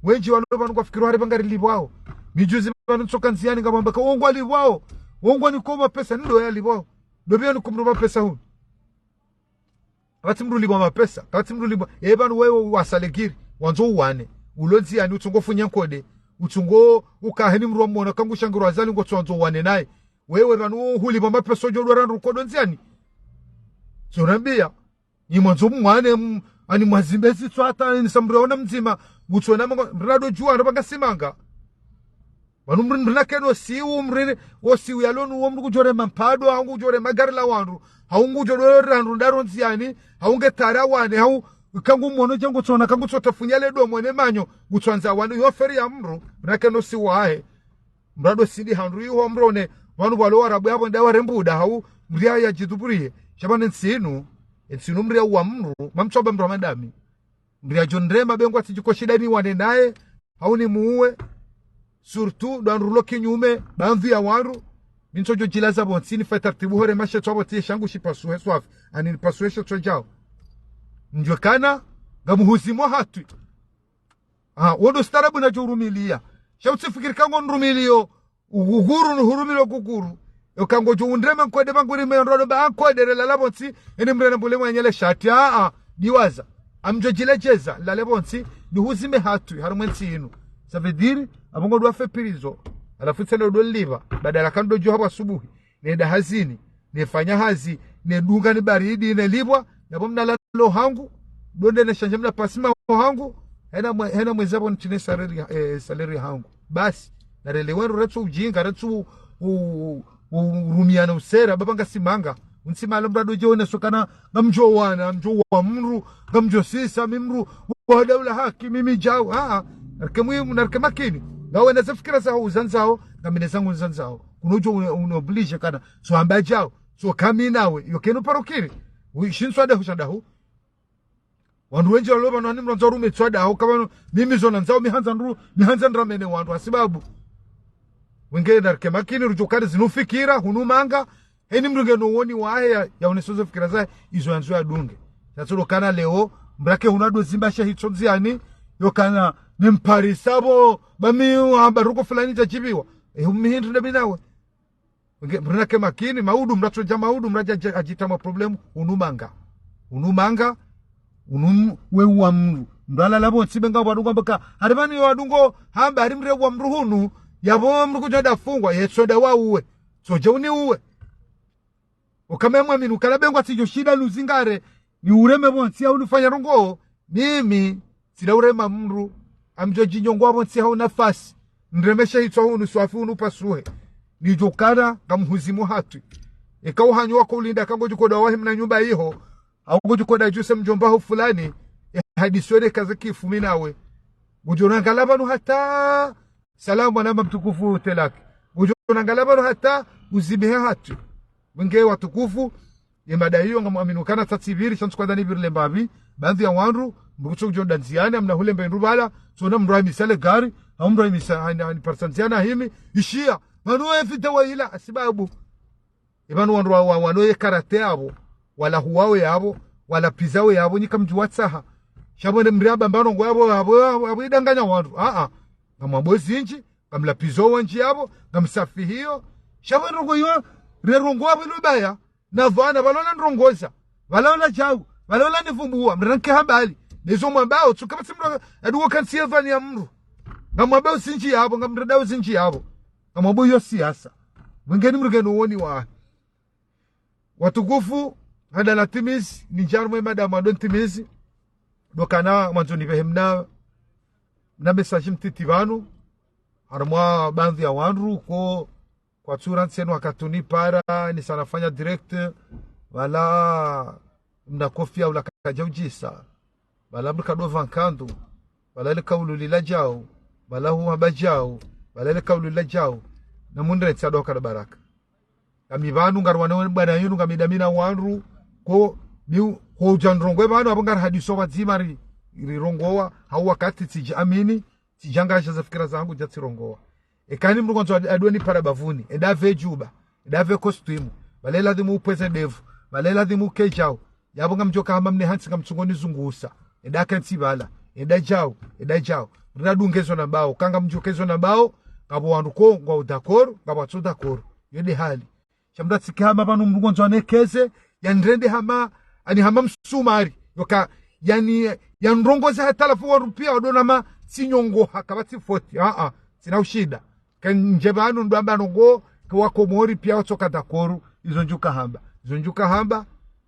Wendji walo pvanu ngwafikiro hari pvanga rilipvwao. Mi juzi pvanu ntsoka ndziani ngamwamba ka wo ngwalipvwao. Wo ngwaniko mapesa, ndo yalipvwao. Ndo pvia niko mdru mapesa hunu. Kapvatsi mdru ulipvwa mapesa, kapvatsi mdru ulipvwa. E pvanu wewe wasalegiri, wandzo uwane. Ulo ndziani, utsungo funya nkode. Utsungo uka heni mdru wa mona, kangu shangiro azali ngotso wandzo uwane naye. Wewe pvanu hulipvwa mapesa udjo dwara ndru kodo ndziani. Tso nambia. Ni mwandzo mwane, m-, ani mwazimbe zitswa hata, ni sa mdru yaona mdzima. Ngutsona mango, mdru nado djuwa, ndo pvanga simanga. Pvanu mdru, mdru nakeno siwu, mdru ne, wo siwu yalonu, wo mdru kudjorema mpado, hau ngudjorema gari la wandru, hau ngudjorera ndru ndaro ndziani, hau nge tara wane, hau kangu mono djangu tsona, kangu tsota funya le domo ne manyo, ngutswandza wanu, yo feri ya mdru, mdru nakeno siwu wahe. Mdru ado sindi handru iho mdru ne, wanu walo warabu yapvo nda warembuda, hau mdru ya yadjiduburiye. Sha pvanu ntsinu, ntsinu mdru ya wa mdru, mamtsoba mdru wa madami. Mdru yadjo ndrema be ngwatsidjiko shida ni wane naye, hau ni muwe. Surtout, ndo wandru lo kinyume, pvandru ya wandru. Mi ntsodjo djilaza pvontsi ni fanya tartibu hore mashe tswa pvontsi shangu shipasuhe swafi. Ani nipasuhe she tswa djao. Ndjwe kana, ngamuhuzi mo hatwi. Ah, wo ndo ustaarabu nadjo urumilia. Sha utsifikiri kango nrumilio, uguguru nuhurumilio guguru. Yo kango djo undreme nkode pvangu rime ndrodo ba nkode re lala pvontsi, eni mdru na mbule mwenyele shati, ah, ah, diwaza. Amdjo djile djeza, lale pvontsi, nuhuzime hatwi, harumwa entsi inu. Ça veut dire, apvo ngo dwa fe pirizo, halafu tsende ndo lipva, badala kando djo hapva asubuhi, nenda hazini, nefanya hazi, nedunga ni baridi, nelipvwa, yapvo mna lalo hangu, donde neshanje mna pasima hangu, hena mwe-, hena mwezi apvo ntsine salaire, eh, salaire hangu. Basi, narelewe ndo retsu ujinga, retsu u-, u-, urumiana usera, pvapvo ngasimanga. Untsi malo mdru ado djeone sokana, ngamdjo wana, ngamdjo wa mdru, ngamdjo sisa, mi mdru, wa daula haki, mimi djau, ah, ah. Narike muhimu, narike makini. Ngawe na ze fikira zaho uzandzao, ngamina zangu nizandzao. Kuno djo une, une oblige kana, so amba djau, so kami nawe, yo kenu parukiri. Wi, shintswa dahu, sha dahu. Wandru wendji walo pvanu hani mdru andzo rume tswa dahu, kapvanu, mimi zo nandzao, mi handza ndru, mi handza ndramene wandru, hasibabu. Wenge narike makini, rudjo kari zinu fikira, hunu manga, heni mdru ngeno woni wahe ya, ya uneso ze fikira zahe, izo yandzo yadunge. Sha tsi lo kana leo, mdru ake hunu ado zimba she hitso ndziani, yo kana, ni mparisa pvo, ba mi hamba ruko fulani djadjibiwa. Eh, umihindri nde mi nawe. Nge, mdru nake makini, maudu, mdru atsodja maudu, mdru adja, adja, adjitra ma problème, unu manga. Unu manga, unu m-, we uwa mdru. Mdru alala pvontsi be nga wadungo mbaka, hari pvani yo wadungo, hamba, hari mdru uwa mdru hunu, yapvo mdru kudjo nda fungwa, ye tso nda wa uwe. Tso dje uni uwe. Ukame mwamini, ukala be ngwatsidjo shinda nuzingare, ni ureme pvontsi ya unufanya ndrongoo, mimi, tsila urema mdru, amdjo djinyongo pvontsi hau nafasi, nremeshe hitswa hunu swafi hunu pasuhe, nidjo kana, ngamhuzi mo hatwi. Eka uhanyu wako ulinda kango djuko nda wahi mna nyumba iho, hau ngodjo nda djuse mdjomba ho fulani, e hadisi yo nde kaze kifu mi nawe. Ngudjo nangala pvanu hata, salamu mwanama mtukufu Telaki. Ngudjo nangala pvanu hata, uzibihe hatwi. Mwinge watukufu, ye mada iyo ngamwamini ukana tsatsi pviri, sha ntsu kwandza ni pviri le mbapvi, pvandru ya wandru, mdru kutso ngudjo nda ndziani, amna hule mbe ndru pvala, tsona mdru amisa le gari, hau mdru amisa, hani, hani parisa ndziani himi, ishiya, pvanu we fite wa ila, hasibabu. E pvanu wandru wa, wa, wano ye karate apvo. wala huwawe yapvo, wala pizawe yapvo, nyi kamdjuwa tsaha. Sha pvo ne mri amba mba ndrongoo yapvo, yapvo, yapvo, yapvo idanganya wandru. Aa, ngamwambo zindji, ngamlapizo wendji yapvo, ngamsafihiyo. Sha pvo ndrongoo iyo, rerongowa pvo ilo baya, na pvanu, pvalola ndrongoza, pvalola djau, pvalola nivumbuwa, mranke hambali. Nezo mwambao, tsuka pvatsi mndru, aduwo kantsi yevani ya mndru. Ngamwambao zindji yapvo, ngamredao zindji yapvo. Ngamwambo iyo siasa. Mwengeni mrugeni uwoni wa. Watukufu, hada la timizi, ni ndjaru mwe madamu ado ntimizi. Ndo kana mwandzo nipvehe mna, mna message mtiti pvanu. Harumwa baadhwi ya wandru ko kwatsura ntsenu wakati unipara, nisa nafanya direct, pvala mna kofia ula kadja udjisa. Pvala mndru kadopva nkandu, pvala le kaulu lila djau, pvala huhamba djau, pvala le kaulu lila djau, na mundre ntsi ado kada baraka. Ngami pvanu ngarwana bwana yinu ngami damina wandru, ko mi, ko udja ndrongoo pvanu, apvo ngari hadiso pvadzima ri, rirongowa, hau wakati tsidja amini, tsidja ngasha za fikira zangu dja tsirongowa. Eka ni mndru kwandzo ad-, adwe nipara bavuni, enda pve djuba, enda pve costume, pvale ladhimu upveze ndevu, pvale ladhimu uke djau, yapvo ngamdjoka hama mne hantsi ngamtsungoni zungusa, enda kentsi pvala, enda djau, enda djau. Mrina dungezo na mbao, kanga mdjokezo na mbao, ngapvo wandru ko, ngwao d'accord, ngapvo watso d'accord. Yo nde hali. Sha mndru atsike hama pvanu mndru kwandzo anekeze, yanirende hama, ani hama msumari. Yoka, yani, yandrongoze hata lafu wandru pia wadona ma tsinyongoha, kapvatsi foti. Aa, tsina ushinda. Kandje pvanu ndo amba ndrongoo, ke wakomori pia watsoka d'accord. Izo ndjuka hamba. Izo ndjuka hamba,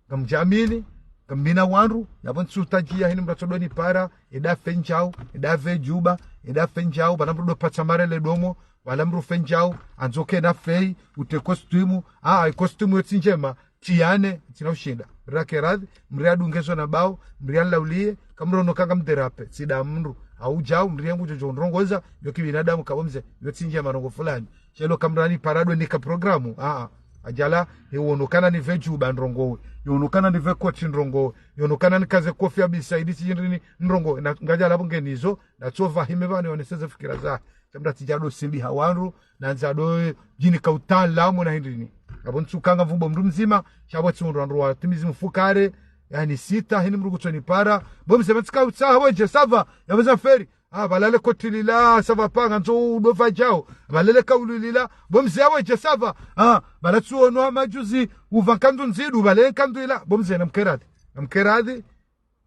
ngamdjamini, ngamina wandru, yapvo ntsutadjia hini mndru atsodo nipara, enda pve ndjau, enda pve djuba, enda pve ndjau, pvala mndru do patsa marele domo, pvala mndru pve ndjau, andzo ke na fei, ute costume, aa, costume yo tsi ndjema, tsi yane, tsina ushinda. Rake radhi, mri adungezo na mbao, mri anlaulie, kamrono kanga mderape, tsida mndru, hau djau, mri yangu djodjo ndrongoza, yo kibinadamu kapvo mze, yo tsi ndjema ndrongoo fulani. Sha ilo kamrani parado nika programu, aa, adjala, he wono kana nipve djuba ndrongowe, yono kana nipve koti ndrongowe, yono kana nikaze kofia bisaidi tsi ndrini ndrongowe, na ngadjala pvo ngenizo, na tsova hime pvanu yoneseze fikira za. Sha mndru atsidja do simbi ha wandru, na ndza do djini ka utaalamu na hindrini. Apvo ntsuka ngamvumbo mndru mdzima, sha pvo tsi mndru wandru watimizi mfukare, yani sita, hini mndru kutsoni para. Bo mze matsika utsaha, bo je, ça va, yapvo za feri. Ah, pvala le koti lila, ça va pas, ngandzo udopva djau. Pvala le kaulu lila, bo mze yapvo je, ça va. Ah, pvala tsuono hama djuzi, upva nkandu ndzidu, pvala nkandu ila. Bo mze namke radhi. Namke radhi,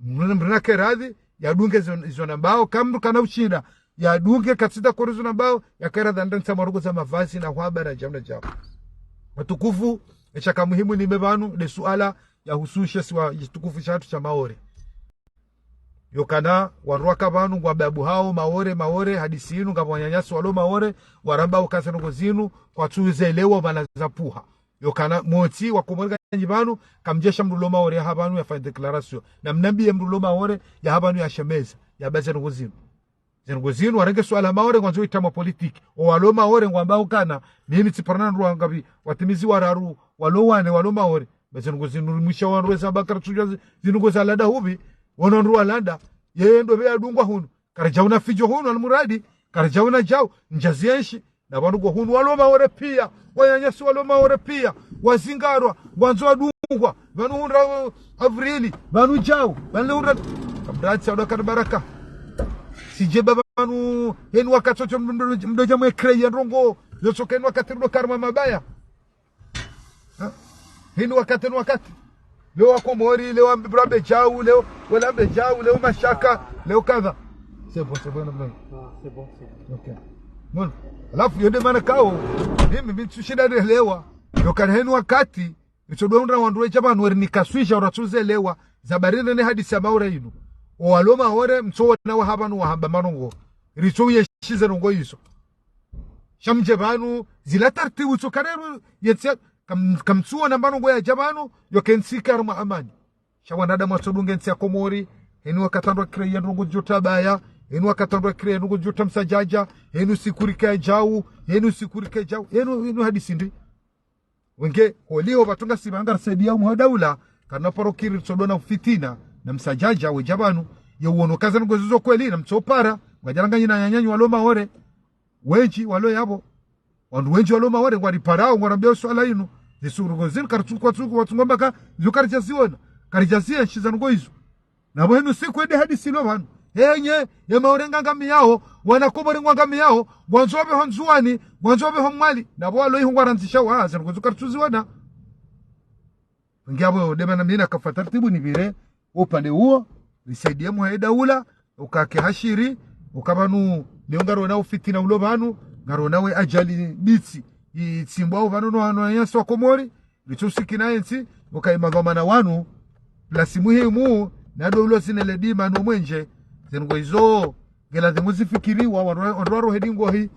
mrina, mrina ke radhi, yadunge izo, izo na mbao, kamndru kana ushinda, yadunge katsida kori izo na mbao, yake radhi anda ntsa marugo za mavazi na hwamba na djau na djau. Watukufu, eshaka muhimu nime pvanu, nde suala, yahusu she isiwa, shitukufu shatru sha Maore. Yokana, wandru waka pvanu, ngwa babu hao, Maore, Maore, hadisi inu, ngapvo wananyasi walo Maore, waramba uka ze ndrongoo zinu, kwatsu zelewa pvanu zapvuha. Yokana, motsi, wakomori nganyi pvanu, kamdjesha mndru lo Maore yaha pvanu yafanya déclaration. Na mnambiye mndru lo Maore yaha pvanu yashemeza, yamba ze ndrongoo zinu. Ze ndrongoo zinu, warenge suala Maore, ngwandzo itamwa politiki. O walo Maore, ngwamba ukana, mimi tsiparana ndru wangapvi, watimizi wararu, walo wane, walo Maore. Ba ze ndrongoo zinu, mwisha wandru weza bakara tsudja zi-, ze ndrongoo za landa hupvi, wono ndru walanda, yeye ndo pve yadungwa hunu. Karidjaona fidjo hunu almuradi, karidjaona djau, ndjazi enshi, na pvanu ngo hunu walo Maore pia, wananyasi walo Maore pia, wazingarwa, ngwandzo wadungwa, pvanu hundra, uh, Avrili, pvanu djau, pvanu hundra, kamdatsi ado kana baraka. Sije ba pvanu, heni wakati otso mdo-, mdo-, mdodja mwe créer ndrongoo, yotsoka heni wakati mdo karma mabaya. Ha? Hini wakati ni wakati. Leo wakomori, leo wambe djau, leo walambe djau, leo mashaka, leo kadha. C'est bon, c'est bon, non, non. Ah, c'est bon, c'est bon. Ok. Bon. Halafu yo nde mana kao, mimi, mimi tsushinda nelewa. Yokana heni wakati, mtsodo undra wandru wedja pvanu weri nikaswisha uratsuze lewa. Zabarine ne hadisi ya Maore inu. O walo Maore, mtsoona waha pvanu wahamba ma ndrongoo. Ritso uyeshize ndrongoo izo. Sha mdje pvanu, zila tartibu tsoka rero, yentsi ya, kam-, kamtsuona ma ndrongoo yadja pvanu, yoka entsi ika harumwa amani. Sha wanadamu watsodunga entsi ya Komori, heni wakati wandru wa créer ndrongoo djo tabaya, heni wakati wandru wa créer ndrongoo djo tamsadjadja, heni usiku rike djau, heni usiku rike djau, heni, heni hadisi ndi. Wenge, holiho pvatsu ngasi pvanga risaidia umwe wa daula, kana paro kiri tsodona fitina, na msadjadja, wedja pvanu, ye uono kaza ndrongoo zizo kweli, na mtsopara, mwadjalanga nyina nyanyanyi walo Maore, wendji walo yapvo, wandru wendji walo Maore, ngwariparao, ngwarambiao suala inu, Zisuru ngo zinu karitsu kwatsu kwatsu ngwamba ka, zo karidjaziona. Karidjazienshi za ngo izo. Na bo henu siku ende hadisi lo pvanu. Henye, ye Maore ngwangamiao, wana Komori ngwangamiao, ngwandzo wapve ho Ndzuwani, ngwandzo wapve ho Mwali. Na bo walo iho ngwarandzisha wa, za ngo zo karitsuziona. Ngiapvo ndemana mi nakafa taratibu nipvire, upande uwo, nisaidie muhaye daula, ukake hashiri, uka pvanu, leo ngarona ufitina ulo pvanu, ngarona we ajali bitsi, itsimbwa upvanu no hano yaswa Komori, litsusikina entsi, uka imadhwamana wanu, plasi muhimu, na ndo ulo zine le dima no mwenje, ze ngo izo, ngela ze ngo zifikiriwa, wandru wandru waro hedi ngohi,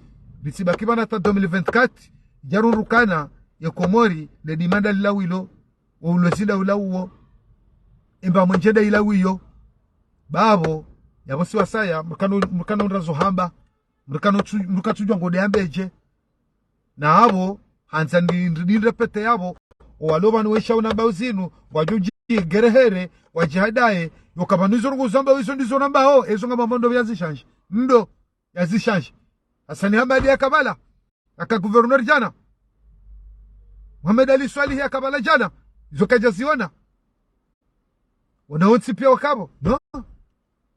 litsibaki pvanu hata deux mille vingt-quatre, djarundrukana, ye Komori, le dima nda lilawilo, wo ulozi nda ula uwo, emba mwenje nda ila wiyo. Babo, yapvo si wasaya, mkano, mkano ndrazo hamba, mkano tsu, mkatsudjwa ngode yambeje. Na apvo, handza ndi, ndi, ndi repete yapvo, owalo pvanu wesha unamba uzinu, wadjudji gerehere, wadjihadaye, yoka pvanu izo ngo zamba izo ndizo nambao, ezo nga mambo ndo yazishanje. Ndo, yazishanje. Hasani Hamadi yakapvala, aka gouverneur djana. Mohamed Ali Soilihi yakapvala djana. Izo kadjaziona. Wana wontsi pia wakapvo. No?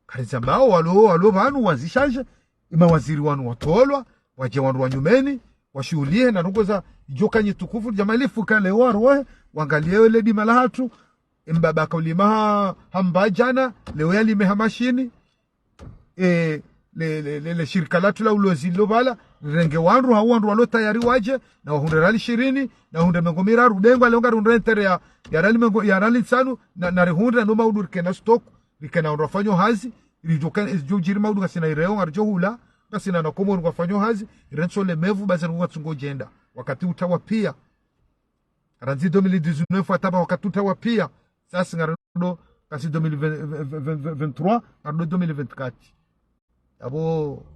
Karidza mbao walo, walo pvanu wazishanje. Imawaziri wanu watolwa, wadje wandru wa nyumeni, washuhulihe na ndrongo za djoka nyi tukufu, djamalifu kale warohe, wangaliye le dima la hatru, embaba kaulima ha, hamba djana, leo yalime ha mashini, e, le, le, le, le shirika latru la ulozi lo pvala, rirenge wandru, hau wandru walo tayari wadje, na wahundre rali shirini, na wahundre mengo miraru, bengwa leo ngarihundre entere ya, ya rali mengo, ya rali ntsanu, na, na rihundre no maudu rikena stock, rikena wandru wafanyo hazi, ridjoka, idjo djiri maudu ngasina ireo, ngaridjo hula, ngasina na Komori ngwafanyo hazi, irentso le mevu, baze ngu ngatsungo djenda. Wakati utawa pia. Randzi deux mille dix-neuf hata pva wakati utawa pia. Sasa ngarendo, kasi deux mille vingt, vingt, vingt, vingt-trois, ngarendo deux mille vingt-quatre. Apvo,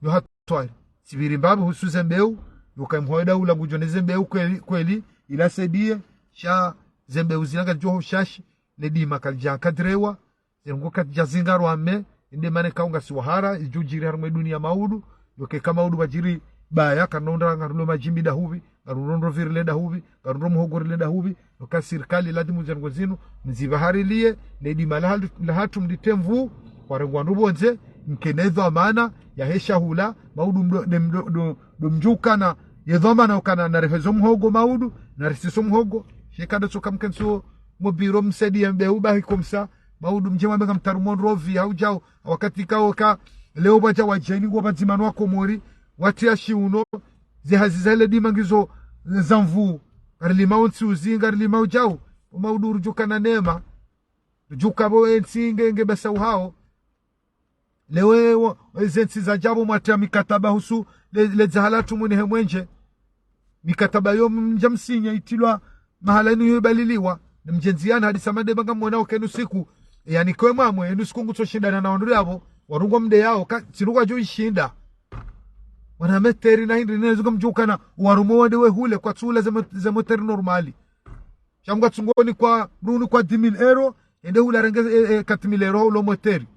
yo hatwari. Sipviri mbapvi husu ze mbeu, yo kaimhoeda ula ngudjo ne ze mbeu kweli, kweli, ila sedie, sha ze mbeu zilanga djo ho shashi, le dima kalidja kadrewa, ze ngo kadja zingarwa me, inde mane kaunga si wahara, idjo djiri harumwa dunia maudu, yoke ka maudu wadjiri baya, kanondra ngarulo madjimbi dahupvi, ngarulo ndro virile dahupvi, ngarulo muhogo rile dahupvi, yoka sirikali ladhimu ze ngo zinu, mzipvaharilie, ne dima la hal-, la hatru mlitemvu, kwarengwa ndru pvondze, mkene dhwamana, yahe shahula, maudu mdo, ne mdo, do, do mdjukana, ye dhwamana ukana, na rihezo muhogo maudu, na risiso muhogo, sheka ndo tsoka mkentso, mobiro msedi ya mbeu bahi komsa, maudu mdje mwambe ngamtaru mondrovi, hau djau, wakati kaoka, leo pvadja wadjeni ngo pvadzima no wa Komori, wati ya shiuno, ze hazi za le dima ngizo za mvu, ngarilima ontsi uzi, ngarilima udjau, o maudu rudjuka na nema, rudjuka pvo entsi nge, nge besa uhao, lewe wo, ze ntsi za djapvo mwatria mikataba husu, le, le dzahala tumwene he mwenje, mikataba yo mdja msinya itilwa mahala inu yo baliliwa, na mdjendziana hadisa madeba ngamwona okenu siku, yani kwe mwamwe, enu siku ngutso shindana na wandru yapvo, warungwa mde yao, ka, tsi rungwa djo ishinda. Wana meteri na hindri, ne zunga mdjukana, warumo wande we hule, kwatsula ze mo-, ze moteri normali. Sha mnga tsungoni kwa, runi kwa dix mille euros, ende hula renge, e, e, quatre mille euros, ulo moteri.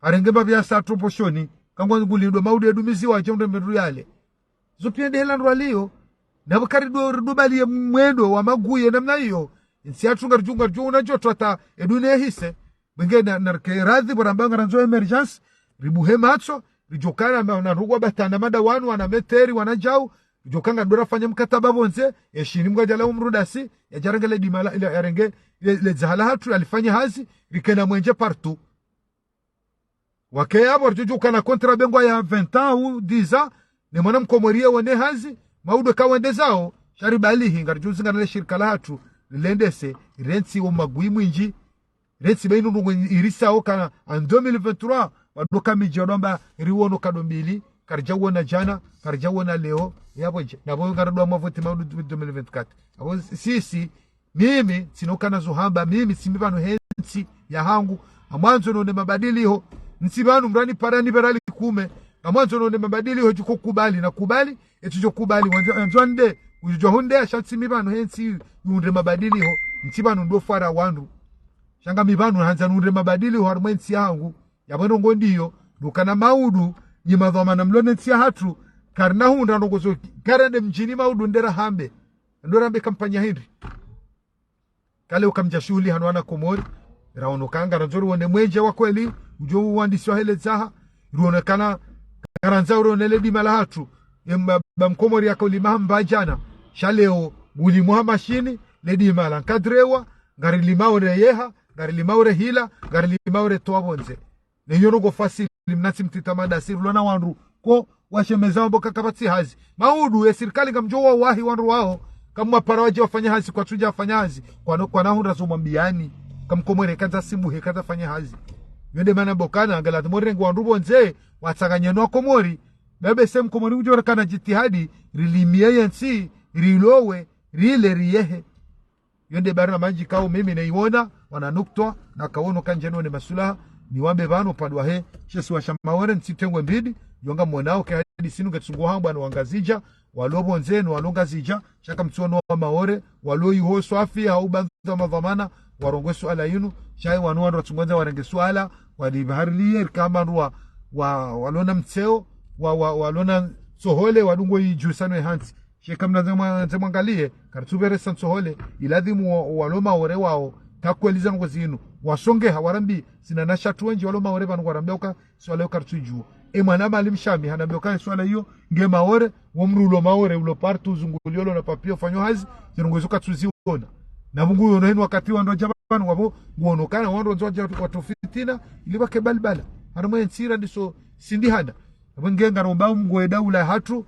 Arenge mbapvi ya sa tromposhoni, kangwa ngulindwa maudu ya dumizi wa djombe mberu yale. Zo pia nde hela ndrwaliyo. Na bukari do, do bali ye mwendo wa maguye namna iyo. Ntsi yatru ngaridjunga djo una djoto hata edune yehise. Bwenge na, na rike radhi, bora mbanga randzo emergence. Ribuhe matso, ridjokana ma, na rugwa batana mada wanu, wana meteri, wana djau. Ridjokanga dora fanya mkataba pvondze, ya shini mnga djala umrudasi, ya djarenge le dima la, la, ya renge le, le dzahala hatru, ya lifanya hazi, rikena mwenje partout. Wake yapvo ridjudjuka na kontra bengwa ya vingt ans ou dix ans, ne mwana mkomori ye wone hazi, maudu ka wende zao, sha ribalihi, ngaridjuzi ngana le shirika la hatru, rilendese, rentsi wo magui mwindji, rentsi bainu ndrongo irisao kana, en deux mille vingt-trois, wadoka midji wadomba, riwono kado mbili, karidja wona djana, karidja wona leo, yapvo dje, na pvo ngaridwa mavoti maudu deux mille vingt-quatre. Apvo sisi, mimi, tsino kana zo hamba, mimi, tsi mi pvanu he ntsi ya hangu. Ngamwandzo none mabadiliho. Ntsi pvanu mrani parani berali kume. Ngamwandzo none mabadiliho djuko kubali na kubali. Etsu djo kubali. Wandzo, wandzo nde. Udjo hunde ya sha tsi mi pvanu he ntsi yunde mabadiliho. Ntsi pvanu ndo fara wandru. Sha nga mi pvanu handza nunde mabadiliho harumwa ntsi ya hangu. Yapvo ndrongo ndiyo. Ndukana maudu. Nyi madhwamana mlo ne ntsi ya hatru. Karina hundra ndrongo zo. Karende mdjini maudu ndera hambe. Ndo rambe kampanya hindri. Kale ukamdja shuhuli hanu wana Komori. Raono ukana ngarandzo riwone mwenje wa kweli, udjo uwandiswa hele zaha. Rione ukana ngarandzo rione le dima lahatru. Emba, ba Mkomori yaka ulima hamba djana. Sha leo, ulimwa ha mashini, le dima la nkadrewa, ngarilimao reyeha, ngarilimao rehila, ngarilimao retowa pvondze. Ne iyo ndrongoo fasili mnatsi mtita madasi, rilo na wandru, ko washemeza wambo ka kapvatsi hazi. Maudu, ye sirikali ngamdjo wawahi wandru wao, kamwapara wadje wafanye hazi, kwatsudja wafanye hazi, kwano, kwana hundra zo mwambiani, ka Mkomori kandza sibuhe, kandza fanye hazi. Yo nde mana mbokana, ngalazimu rirenge wandru pvondze, watsanganye no Wakomori, bebe se Mkomori udjo rekana jitihadi, rilimie yentsi, rilowe, rile, riyehe. Yo nde barnamaji kao mimi neiona, wana nuktwa, na kaono kandjeno ne masulaha, niwambe pvanu padwa he, she isiwa sha Maore, ntsitengwe mbidi, yo ngamwonao ke hadisi nu ngetsungo hambwa no Wangazidja, walo pvondze no walo Ngazidja, sha kamtsuono wa Maore, walo iho swafi, hau bandza madhwamana, warongoe suala yinu, sha ye wanu wandru watsungwandza warenge suala, walibaharilie, rikamba ndrwa, wa, walona mtseo, wa, wa, walona tsohole, wadungo idjusano ye hantsi. She kamna nze mwa-, nze mwangalie, karitsupvere sa ntsohole, ilazimu wa-, walo Maore wao, kakweliza ndrongoo zinu, wasongeha, warambi, sina na shatru wendji walo Maore pvanu warambia uka, suala iyo karitsudjua. E mwana Maalim Shami, hanambia uka suala iyo, nge Maore, wo mdru ulo Maore, ulo partout, uzunguliolo na papier, ufanyo hazi, zinu ndrongoo izo katsuziona. Na Mungu yono henu wakati wandru wadja pvanu wapvo, nguono ukana wandru wandzo wadja watu fitina, ili wake balbala. Hanu mwe ntsira ndiso sindihana. Apvo nge ngaromba Mungu ye daula hatru,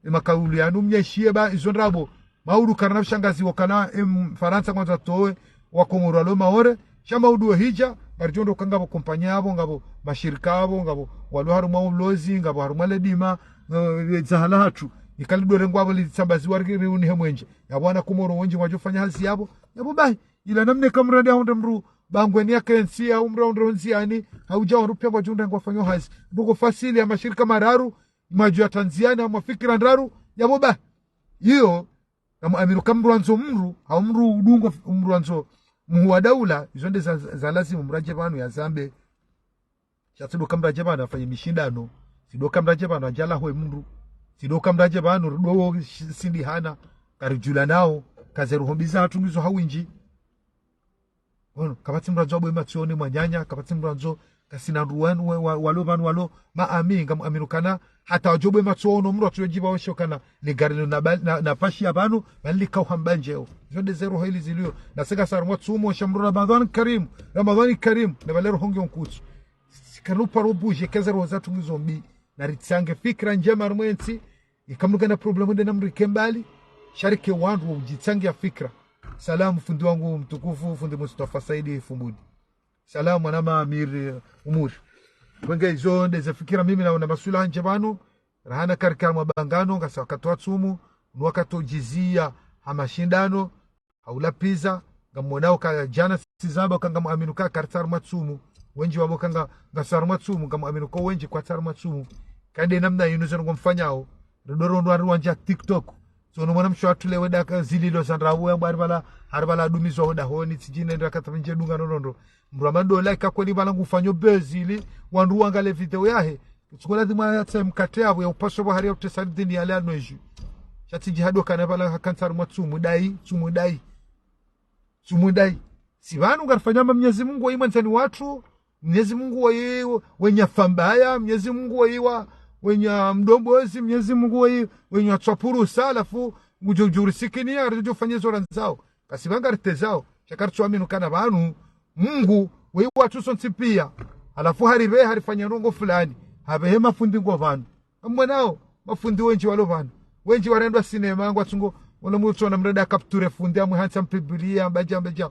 e makaulu yanu mnyeshiye ba izo ndrabo. Maudu karina ushangazi wokana e Mfarantsa ngwandzo atowe Wakomori walo Maore. Sha maudu wehidja, ngaridjo ndo uka ngapvo kompanya yapvo, ngapvo mashirika yapvo, ngapvo walo harumwa ulozi, ngapvo harumwa le dima, eh, zahala hatru. Ikali dore ngwapvo litsambazi wari riuni he mwenje. Yapvo wana Komori wendji ngwadjo fanya hazi yapvo. Yapvo bahi, ila namna kamradi ahundre mdru, bangweni yake ntsi, hau mdru ahundre ndziani, hau dja wandru pia ngwadjo hundra ngwafanyo hazi. Ndrongoo fasili ya mashirika mararu, mwadjo ya tandziani, hau mafikira ndraru, yapvo bahi. Iyo, ngamwamini uka mdru andzo mdru, hau mdru udungo mdru andzo muhu wa daula, izo nde za, za, za lazimu mradje pvanu ya zambe. Sha tsi ndo uka mradje pvanu afanye mishindano, tsi ndo uka mradje pvanu adjala hwe mdru, tsi ndo uka mradje pvanu rido shi-, sindihana, karidjula nao, kaze ruhombi zahatru ngizo ha windji. Ono, kapvatsi mdru andzo abwe matso ne mwananya, kapvatsi mdru andzo kasina ndru wanu, wa, wa, walo pvanu walo, maami, ngamwamini ukana, hata wadjo bwe matso ono mdru atsudjiba wesho ukana, ligari lilo na bal-, na, na fashi ya pvanu, bali likauha mbandjeo. Izo nde ze roho ili zilio. Na seka sa harumwa tsumu, sha mdru Ramadhani Karim, Ramadhani Karim, na bale roho nge onkutsu. Sikanupa robuje, keze roho zatru ngizo mbi. Na ritsange fikira ndjema harumwa entsi, ika mdru kana problème nde na mdru ike mbali, sha rike wandru wa udjitsangia fikira. Salamu fundi wangu mtukufu, fundi Mustafa Saidi Fumbuni. Salamu mwana ma Amir, eh, Umuri. Wenge izo nde ze fikira mimi na, na masula ndje pvanu, rahana karika mabangano, ngasi wakati wa tsumu, nu wakati wa djizia ha mashindano, hau lapviza, ngamwonao uka djana sizamba uka ngamwamini uka karitsi harumwa tsumu, wendji wapvo uka nga, ngasi harumwa tsumu, ngamwamini uka wendji kwatsi harumwa tsumu. Kade namna yinu zinu ngomfanyao, rido rondo wari wandja TikTok. So, no mwana mshe watru lewo daka zililo za ndrabo ya mbwa hari pvala, hari pvala adumizwa ho dahoni, tsidjine ndra kata pvindje dunga no nondo. Mdru wa madola ika kweli pvala ngufanyo buzz ili, wandru wangalie video yahe. Tsuko lazimu ya tsaye mkate yapvo ya upaswa pvo hari ya utesa dini yale ano eju. Sha tsi djihadi ukana pvala hakantsi harumwa tsumu dai, tsumu dai. Tsumu dai. Si pvanu ngarifanya amba Mnyezi Mungu wa imwandzani watru, Mnyezi Mungu wa i-, wenya fambaya, Mnyezi Mungu wa iwa, wenya mdombozi, Mnyezi Mungu wa i-, wenya tswapurusa, halafu ngudjo djurisikini, haridjo fanya izo randzao. Kasi pvanu ngaritezao, sha karitsuamini ukana pvanu, Mungu, wa iwatru sontsi pia. Halafu haripve, harifanya ndrongoo fulani. Hapvehe mafundi ngo pvanu. Amwenao, mafundi wendji walo pvanu. Wendji warendwa sinema, ngwatsungo, wala mutsuona mrenda capture fundi, amwe hantsi ampibilia, mbadja, mbadja.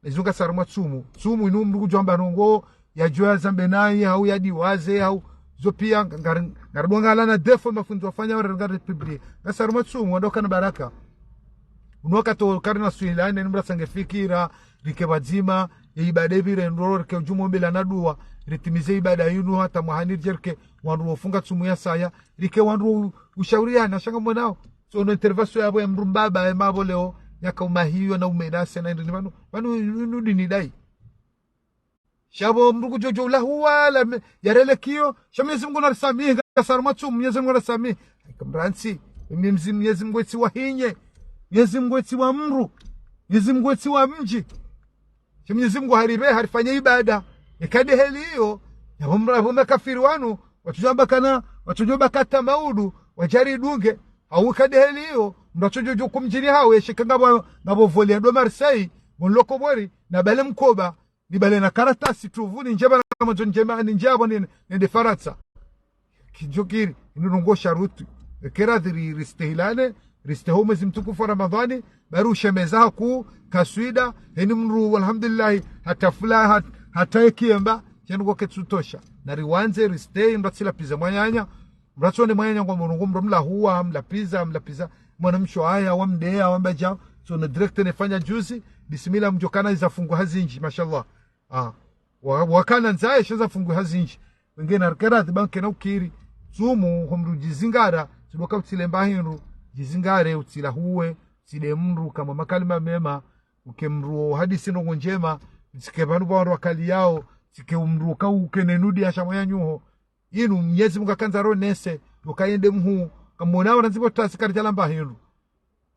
Izo ngasi harumwa tsumu. Tsumu inu mdru kudjwamba ndrongoo, yadjuwa yazambe nayi, hau yadiwaze, hau. Zo pia, ngar-, ngaridonga alana defo mafundi wafanya wari ngari pibilia. Ngasi harumwa tsumu, wandru wakana baraka. Unu wakati wo karina swila, neni mdru atsange fikira, rike pvadzima, ye ibada ipvire ndroro, rike udjumwa mbela na dua, ritimize ibada yinu hata mwahani ridje rike, wandru wofunga tsumu ya saya, rike wandru u-, ushauriana, sha ngamwonao. So, no intervention yapvo ya mdru mbaba, ya mapvo leo, yaka umahiyo na umenase na indrini pvanu, pvanu inu dini dai. Sha pvo mdru kudjo djo ulahuwa, la me-, yarele kiyo, sha Mnyezi Mungu narisamihi, ngasi harumwa tsumu, Mnyezi Mungu narisamihi. Kamrantsi, Mnyezi, Mnyezi Mungu etsi wahinye. Mnyezi Mungu etsi wa mdru, Mnyezi Mungu etsi wa mdji. Sha Mnyezi Mungu haripve, harifanye ibada. Eka nde heli iyo, yapvo mra-, yapvo makafiri wanu, watsudjo bakana, watsudjo bakata maudu, wadjaridunge. Hau eka nde heli iyo, mdru atsudjo djo kumdjini hawe, sheka ngapvo, ngapvo voli ya ndo Marseille, monloko bori, na bale mkoba, ni bale na karatasi tu, pvu ni ndjeba na mwandzo ndjema, ni ndjapvo ni, nende Farantsa. Kidjo kiri, inu ndrongoo sharuti. Eka radhi ri-, ristehilane, risteho mwezi mtukufu wa Ramadhani, bari ushemeza haku, kaswida, heni mdru, alhamdulillahi, hata fula, hat-, hata ekiemba, shenu kwa ketsutosha. Na riwandze, ristehi, mdru atsi lapviza mwananya, mdru atsone mwananya ngwa mdru, mdru mlahuwa, mlapviza, mlapviza, mwana msho aya, wamdeya, wambadja, so na direct nefanya juzi, bismillah mdjokana iza fungu hazindji, mashallah. Ah. Wa-, wakana ndzaye sheza fungu hazindji. Wenge na rikera dhiba nkena ukiri. Tsumu, ho mdru djizingara, tsi ndo ka utsile mba hindru, djizingare, utsilahuwe, utside mdru, kama makalima mema, uke mdru wo hadisi ndrongoo ndjema, utsike pvanu pva wandru wakaliyao, utsike mdru ka uke nenudi ya shamwa ya nyuho. Inu Mnyezi Mungu akandza ronese, uka yende mhuu, kamwona wana ndzipvo tasi karidjala mba hindru.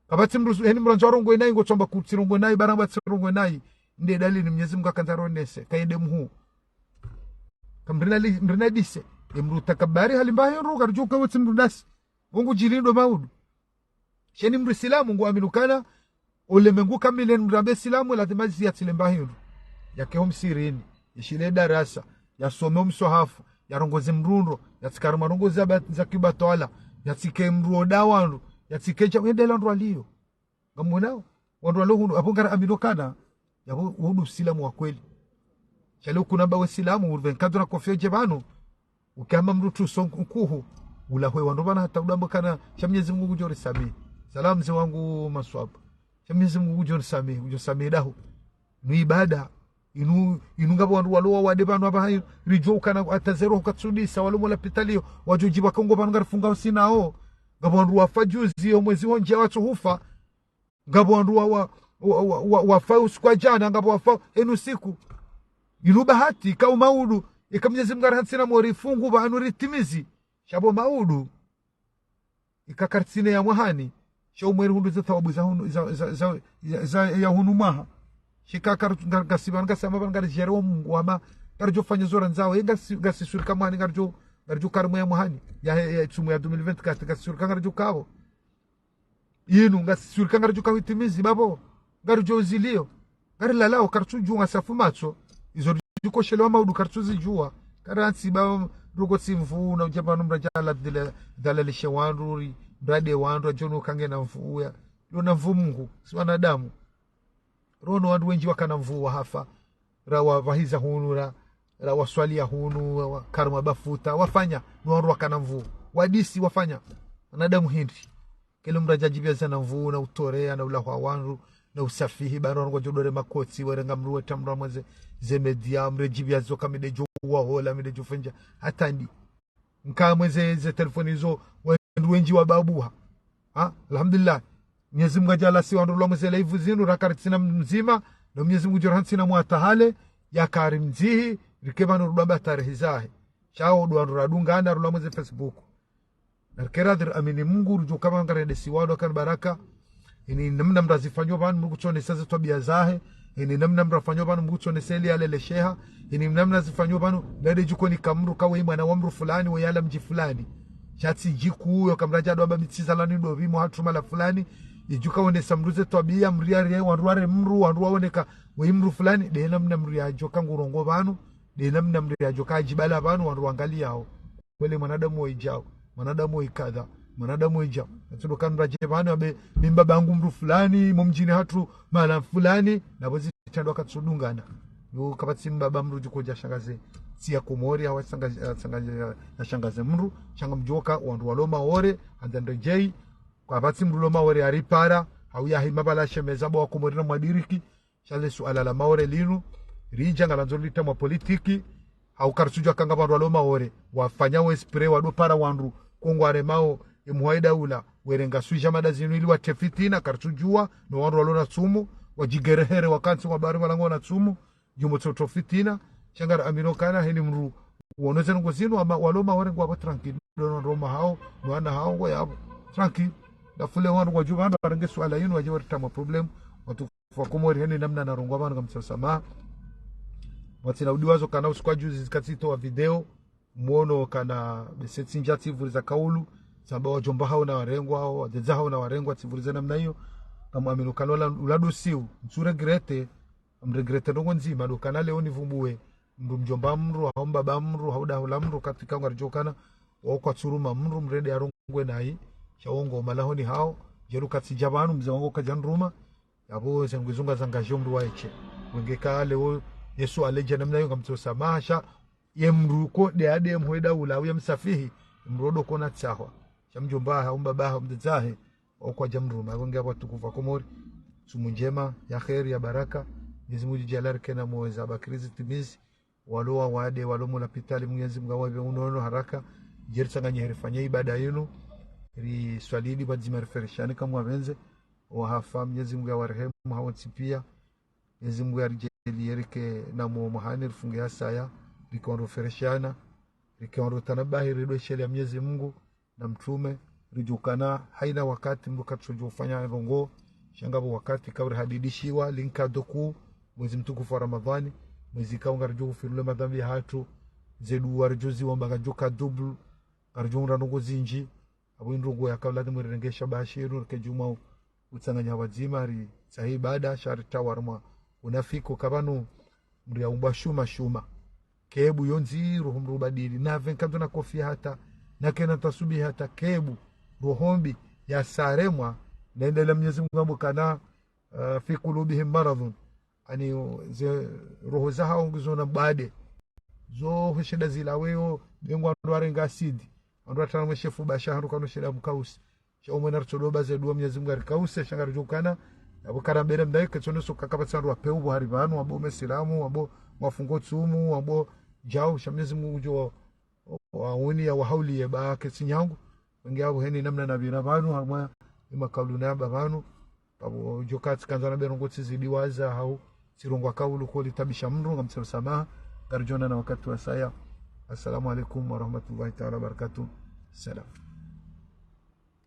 Kapvatsi mdru, heni mdru andzo arongowe nayi, ngotsamba kutsi rongowe nayi, baramba tsi rongowe nayi. Nde dalili Mnyezi Mungu akandza ronese, kayende mhuu. Kamrina li-, mrina dise. E mdru takabari hali mba hindru, karidjo uka wetsi mdru ndasi. Wo ngudjilindo maudu. Sheni mdru silamu ngu amini ukana, ulemengu kamili ni mdru ambe silamu, lazima ziya tsile mba hindru. Yake ho msirini, yishile darasa, yasome omswahafu, yarongoze mdru ndro, yatsikare marongozi ya ba-, za kibatwala, yatsike mdru oda wandru, yatsike dja, wendela ndro aliyo. Ngamwonao, wandru walo hunu, apvo ngara amino kana, yapvo wo ndo usilamu wa kweli. Sha leo kuna ba wesilamu, uve nkadra kofia dje pvanu, ukama mdru tu so nkuhu, ulahwe wandru pvana hata udambo kana, sha Mnyezi Mungu ngudjo risamihi. Salamu mze wangu Maswaba. Sha Mnyezi Mungu ngudjo risamihi, ngudjo samihi dahu. Ni ibada, inu, inu ngapvo wandru walo wawade pvanu apvaha inu, ridjo ukana hata zero hukatsudisa, walo mo lapitaliyo, wadjo djiba ka ngo pvanu ngarifunga usinao. Ngapvo wandru wafa juzi, yo mwezi hondje watsuhufa. Ngapvo wandru wa, wa, wa, wa, wa, wafa usiku wa djana, ngapvo wafa enu siku. Inu bahati, ka umaudu, ika Mnyezi Mungu arihantsina mori fungu pvanu ritimizi. Sha pvo maudu, ika karitsine ya mwahani, sha umweri hundru ze thawabu za hunu, za, za, za, za, za ya hunu mwaha. Shika kar-, ngar-, ngasi pvanu, ngasi ama pvanu, ngaridjere wa Mungu, ama ngaridjo fanya zo randzao, e ngasi, ngasi surika mwahani, ngaridjo, ngaridjo karimwe ya mwahani, ya, ya, ya tsumu ya deux mille vingt-quatre, ngasi surika ngaridjo kapvo. Inu, ngasi surika ngaridjo kahwitimizi, bapvo, ngaridjo uziliyo. Ngarilalao, karitsudjuwa ngasi afu matso. Izo ridjo koshelewa maudu karitsuzidjuwa. Karantsi ba ruko tsi mvuu na udja pvanu mradja la dhila-, dhalalishe wandru, ri-, mrade wandru, adjono kange na mvuu ya. Yo na mvuu Mungu, si wanadamu. Rono wandru wendji wakana mvuu wahafa. Ra wapvahiza hunu, ra, ra waswaliya hunu, ra wa-, karumwa bafuta, wafanya, no wandru wakana mvuu. Wadisi wafanya, wanadamu hindri. Kelo mradja djipviya zana mvuu, na utoreya, na ulahwa wandru, na usafihi, baro ngwadjo dore makotsi, werenga mdru weta mdru amweze, ze media, mredjipviya zo ka mi ndedjo wahola, mi ndedjo fendja, hata ndi. Nka mweze ze telefoni zo, wandru wendji wababuha. Ha? Alhamdulillah. Mnyezi Mungu adjaaliya si wandru lwa mweze live zinu, raka karitsina mdzima, no Mnyezi Mungu djo rahantsina mwatahale, ya karimdzihi, rike pvanu rudamba tarehi zahe. Sha wo ndo wandru radungana, rula mweze Facebook. Narikera dhiri amini Mungu, rudjo kama ngarende si wandru wakana baraka. Ini namna mdru azifanyo pvanu, Mungu tsonesa ze twabiya zahe. Ini namna mdru afanyo pvanu, Mungu tsonesa ili alelesheha. Ini namna azifanyo pvanu, nade djuko ni ka mdru ka weyi mwana wa mdru fulani, weyi ala mdji fulani. Sha tsi djiku uyo ka mradja ndo amba mi tsi zalwa ni ndopvi mwa hatru mahala fulani. Idjuka wonesa mdru ze twabiya, mdru yariye, wandru ware mdru, wandru waoneka, weyi mdru fulani, nde namna mdru yadjo ka ngurongo pvanu, nde namna mdru yadjo ka djibala pvanu, wandru wangaliyao. Kweli mwanadamu wa idjao, mwanadamu wa ikadha, mwanadamu wa idjao. Natsudo kandra dje pvanu abe, mi mbaba yangu mdru fulani, mo mdjini hatru, mahala fulani, na pvo zitrendwa katsudungana. Yo kapvatsi mbaba mdru djuko dja shangaze, tsi ya Komori, hawa shangaze, shangaze, ya shangaze mdru, sha ngamdjoka, wandru walo Maore, handza ndredjei, kapvatsi mdru lo Maore aripara, hau ya hima pvala shemeza bo wa Komori na mwadiriki, sha le suala la Maore linu, ridja ngalandzo lita mwa politiki, hau karitsudjuwa ka ngapvo wandru walo Maore, wafanya wo esprit wado para wandru, ko ngwaremao, e muhwaida ula, werenga sudja mada zinu ili watre fitina, karitsudjuwa, no wandru walo na tsumu, wadjigerehere wakantsi wabari walango na tsumu, djumo tsoto fitina, sha ngari amino kana heni mdru, wono ze ndrongoo zinu, ama walo Maore ngwapvo tranquille, ndo no ndroma hao, no wana hao ngwayapvo, tranquille. Tafule wanu wadjuwa pvanu, warenge suala yinu, wadje waritamwa problème. Watukufu wa Komori, heni namna narongowa pvanu, ngamtsaho swamaha. Watsina udiwazo kana usiku wa juzi zikatsitowa video, mwono kana bese tsinja tsivuriza kaulu, samba wadjomba hawo na warengwa, hawo, wadzadze hawo na warengwa, tsivuriza namna iyo. Ngamwamino kana ula, ula ndo usiu, ntsu regretter, mregretter ndrongo ndzima, ndo kana leo nivumbuwe, mndru mdjomba mndru, hau mbaba mndru, hau daho la mndru, katika ngaridjo kana, wao kwatsuruma mndru, mrende arongwe nayi, sha wongo malahoni hawo, djeli katsidja pvanu, mze wangu kadjaniruma, yapvo zangwizunga zangazho mndru waeshe. Wenge ka leo, Yesu aledja namna iyo ngamtsaho swamaha, sha, ye mndru ko, de ade mhweda ula, uye msafihi, mndru odo kona tsahwa. Sha mdjomba, hau mbaba, hau mdzadze hahe, okwadja mruma, wenge watukufu wa Komori. Tsumu ndjema, ya kheri, ya baraka. Mwenyezi Mungu djidjaanlie rike na mwezi abakiri zitimizi. Walo wawade, walo mulapitali, Mwenyezi Mungu awapve unono haraka. Djeli tsanganye rifanye ibada yinu. Riswalidi pvadzima rifereshane kamwapvendze. Wahafa, Mwenyezi Mungu awarehemu, hawontsi pia. Mwenyezi Mungu aridjaanlie rike na mwo mwahani, rifunge hasaya, rike wandru fereshana, rike wandru tanabahi, ridwe shele ya Mwenyezi Mungu na mtrume, ridjukana, haina wakati mndru katsodjo ufanya ndrongo, sha ngapvo wakati kaurihadidishiwa, linka doku, mwezi mtukufu wa Ramadhani, mwezi kaunga ridjo ufirule madhambi yahatru, ze duwa ridjo ziwomba ngadjo ka double, ngaridjo unda ndrongo zindji, apvo indrongo yaka ladhimu rirenge shabaha shinu, rike djumwa utsanganya pvadzima, ritsahe ibada, sha ritawa harumwa unafiki, kapvanu mndru yaumbwa shuma shuma. Kebu yo ndziro humndru ubadili, napve nkandru na kofia hata, nakena tasubihi hata, kebu, roho mbi, yasaremwa, na indela Mwenyezi Mungu ambo kana, ah, fi kulubihim maradhun. Ani, ze roho zahawo ngizo na mbade. Zo hwesheda zila weyo, bengwa ndo arenga asidi. Ando atana mweshefu basha hando kano sheda mkausi. Sha umwe na ritsodo ba ze duwa Mwenyezi Mungu arikause, sha ngaridjukana. Yapvo karambere mdayi, ketsoneso kakapvatsa ndo wapve upvo hari pvanu, wapvo mesilamu, wapvo mwafungo tsumu, wapvo djau, sha Mwenyezi Mungu udjo wa, wa uni ya wahauliye ba ketsi nyangu. Wenge apvo heni namna napvira pvanu, harumwa imakaulu nayamba pvanu. Apvo djo katsi kandza na berongo tsizidiwaza hau, tsirongowa kaulu kolitabisha mndru, ngamtsaho swamaha, ngaridjo onana wakati wasaya. Assalamu alaikum warahmatullahi taala wabarakatuh. Salam.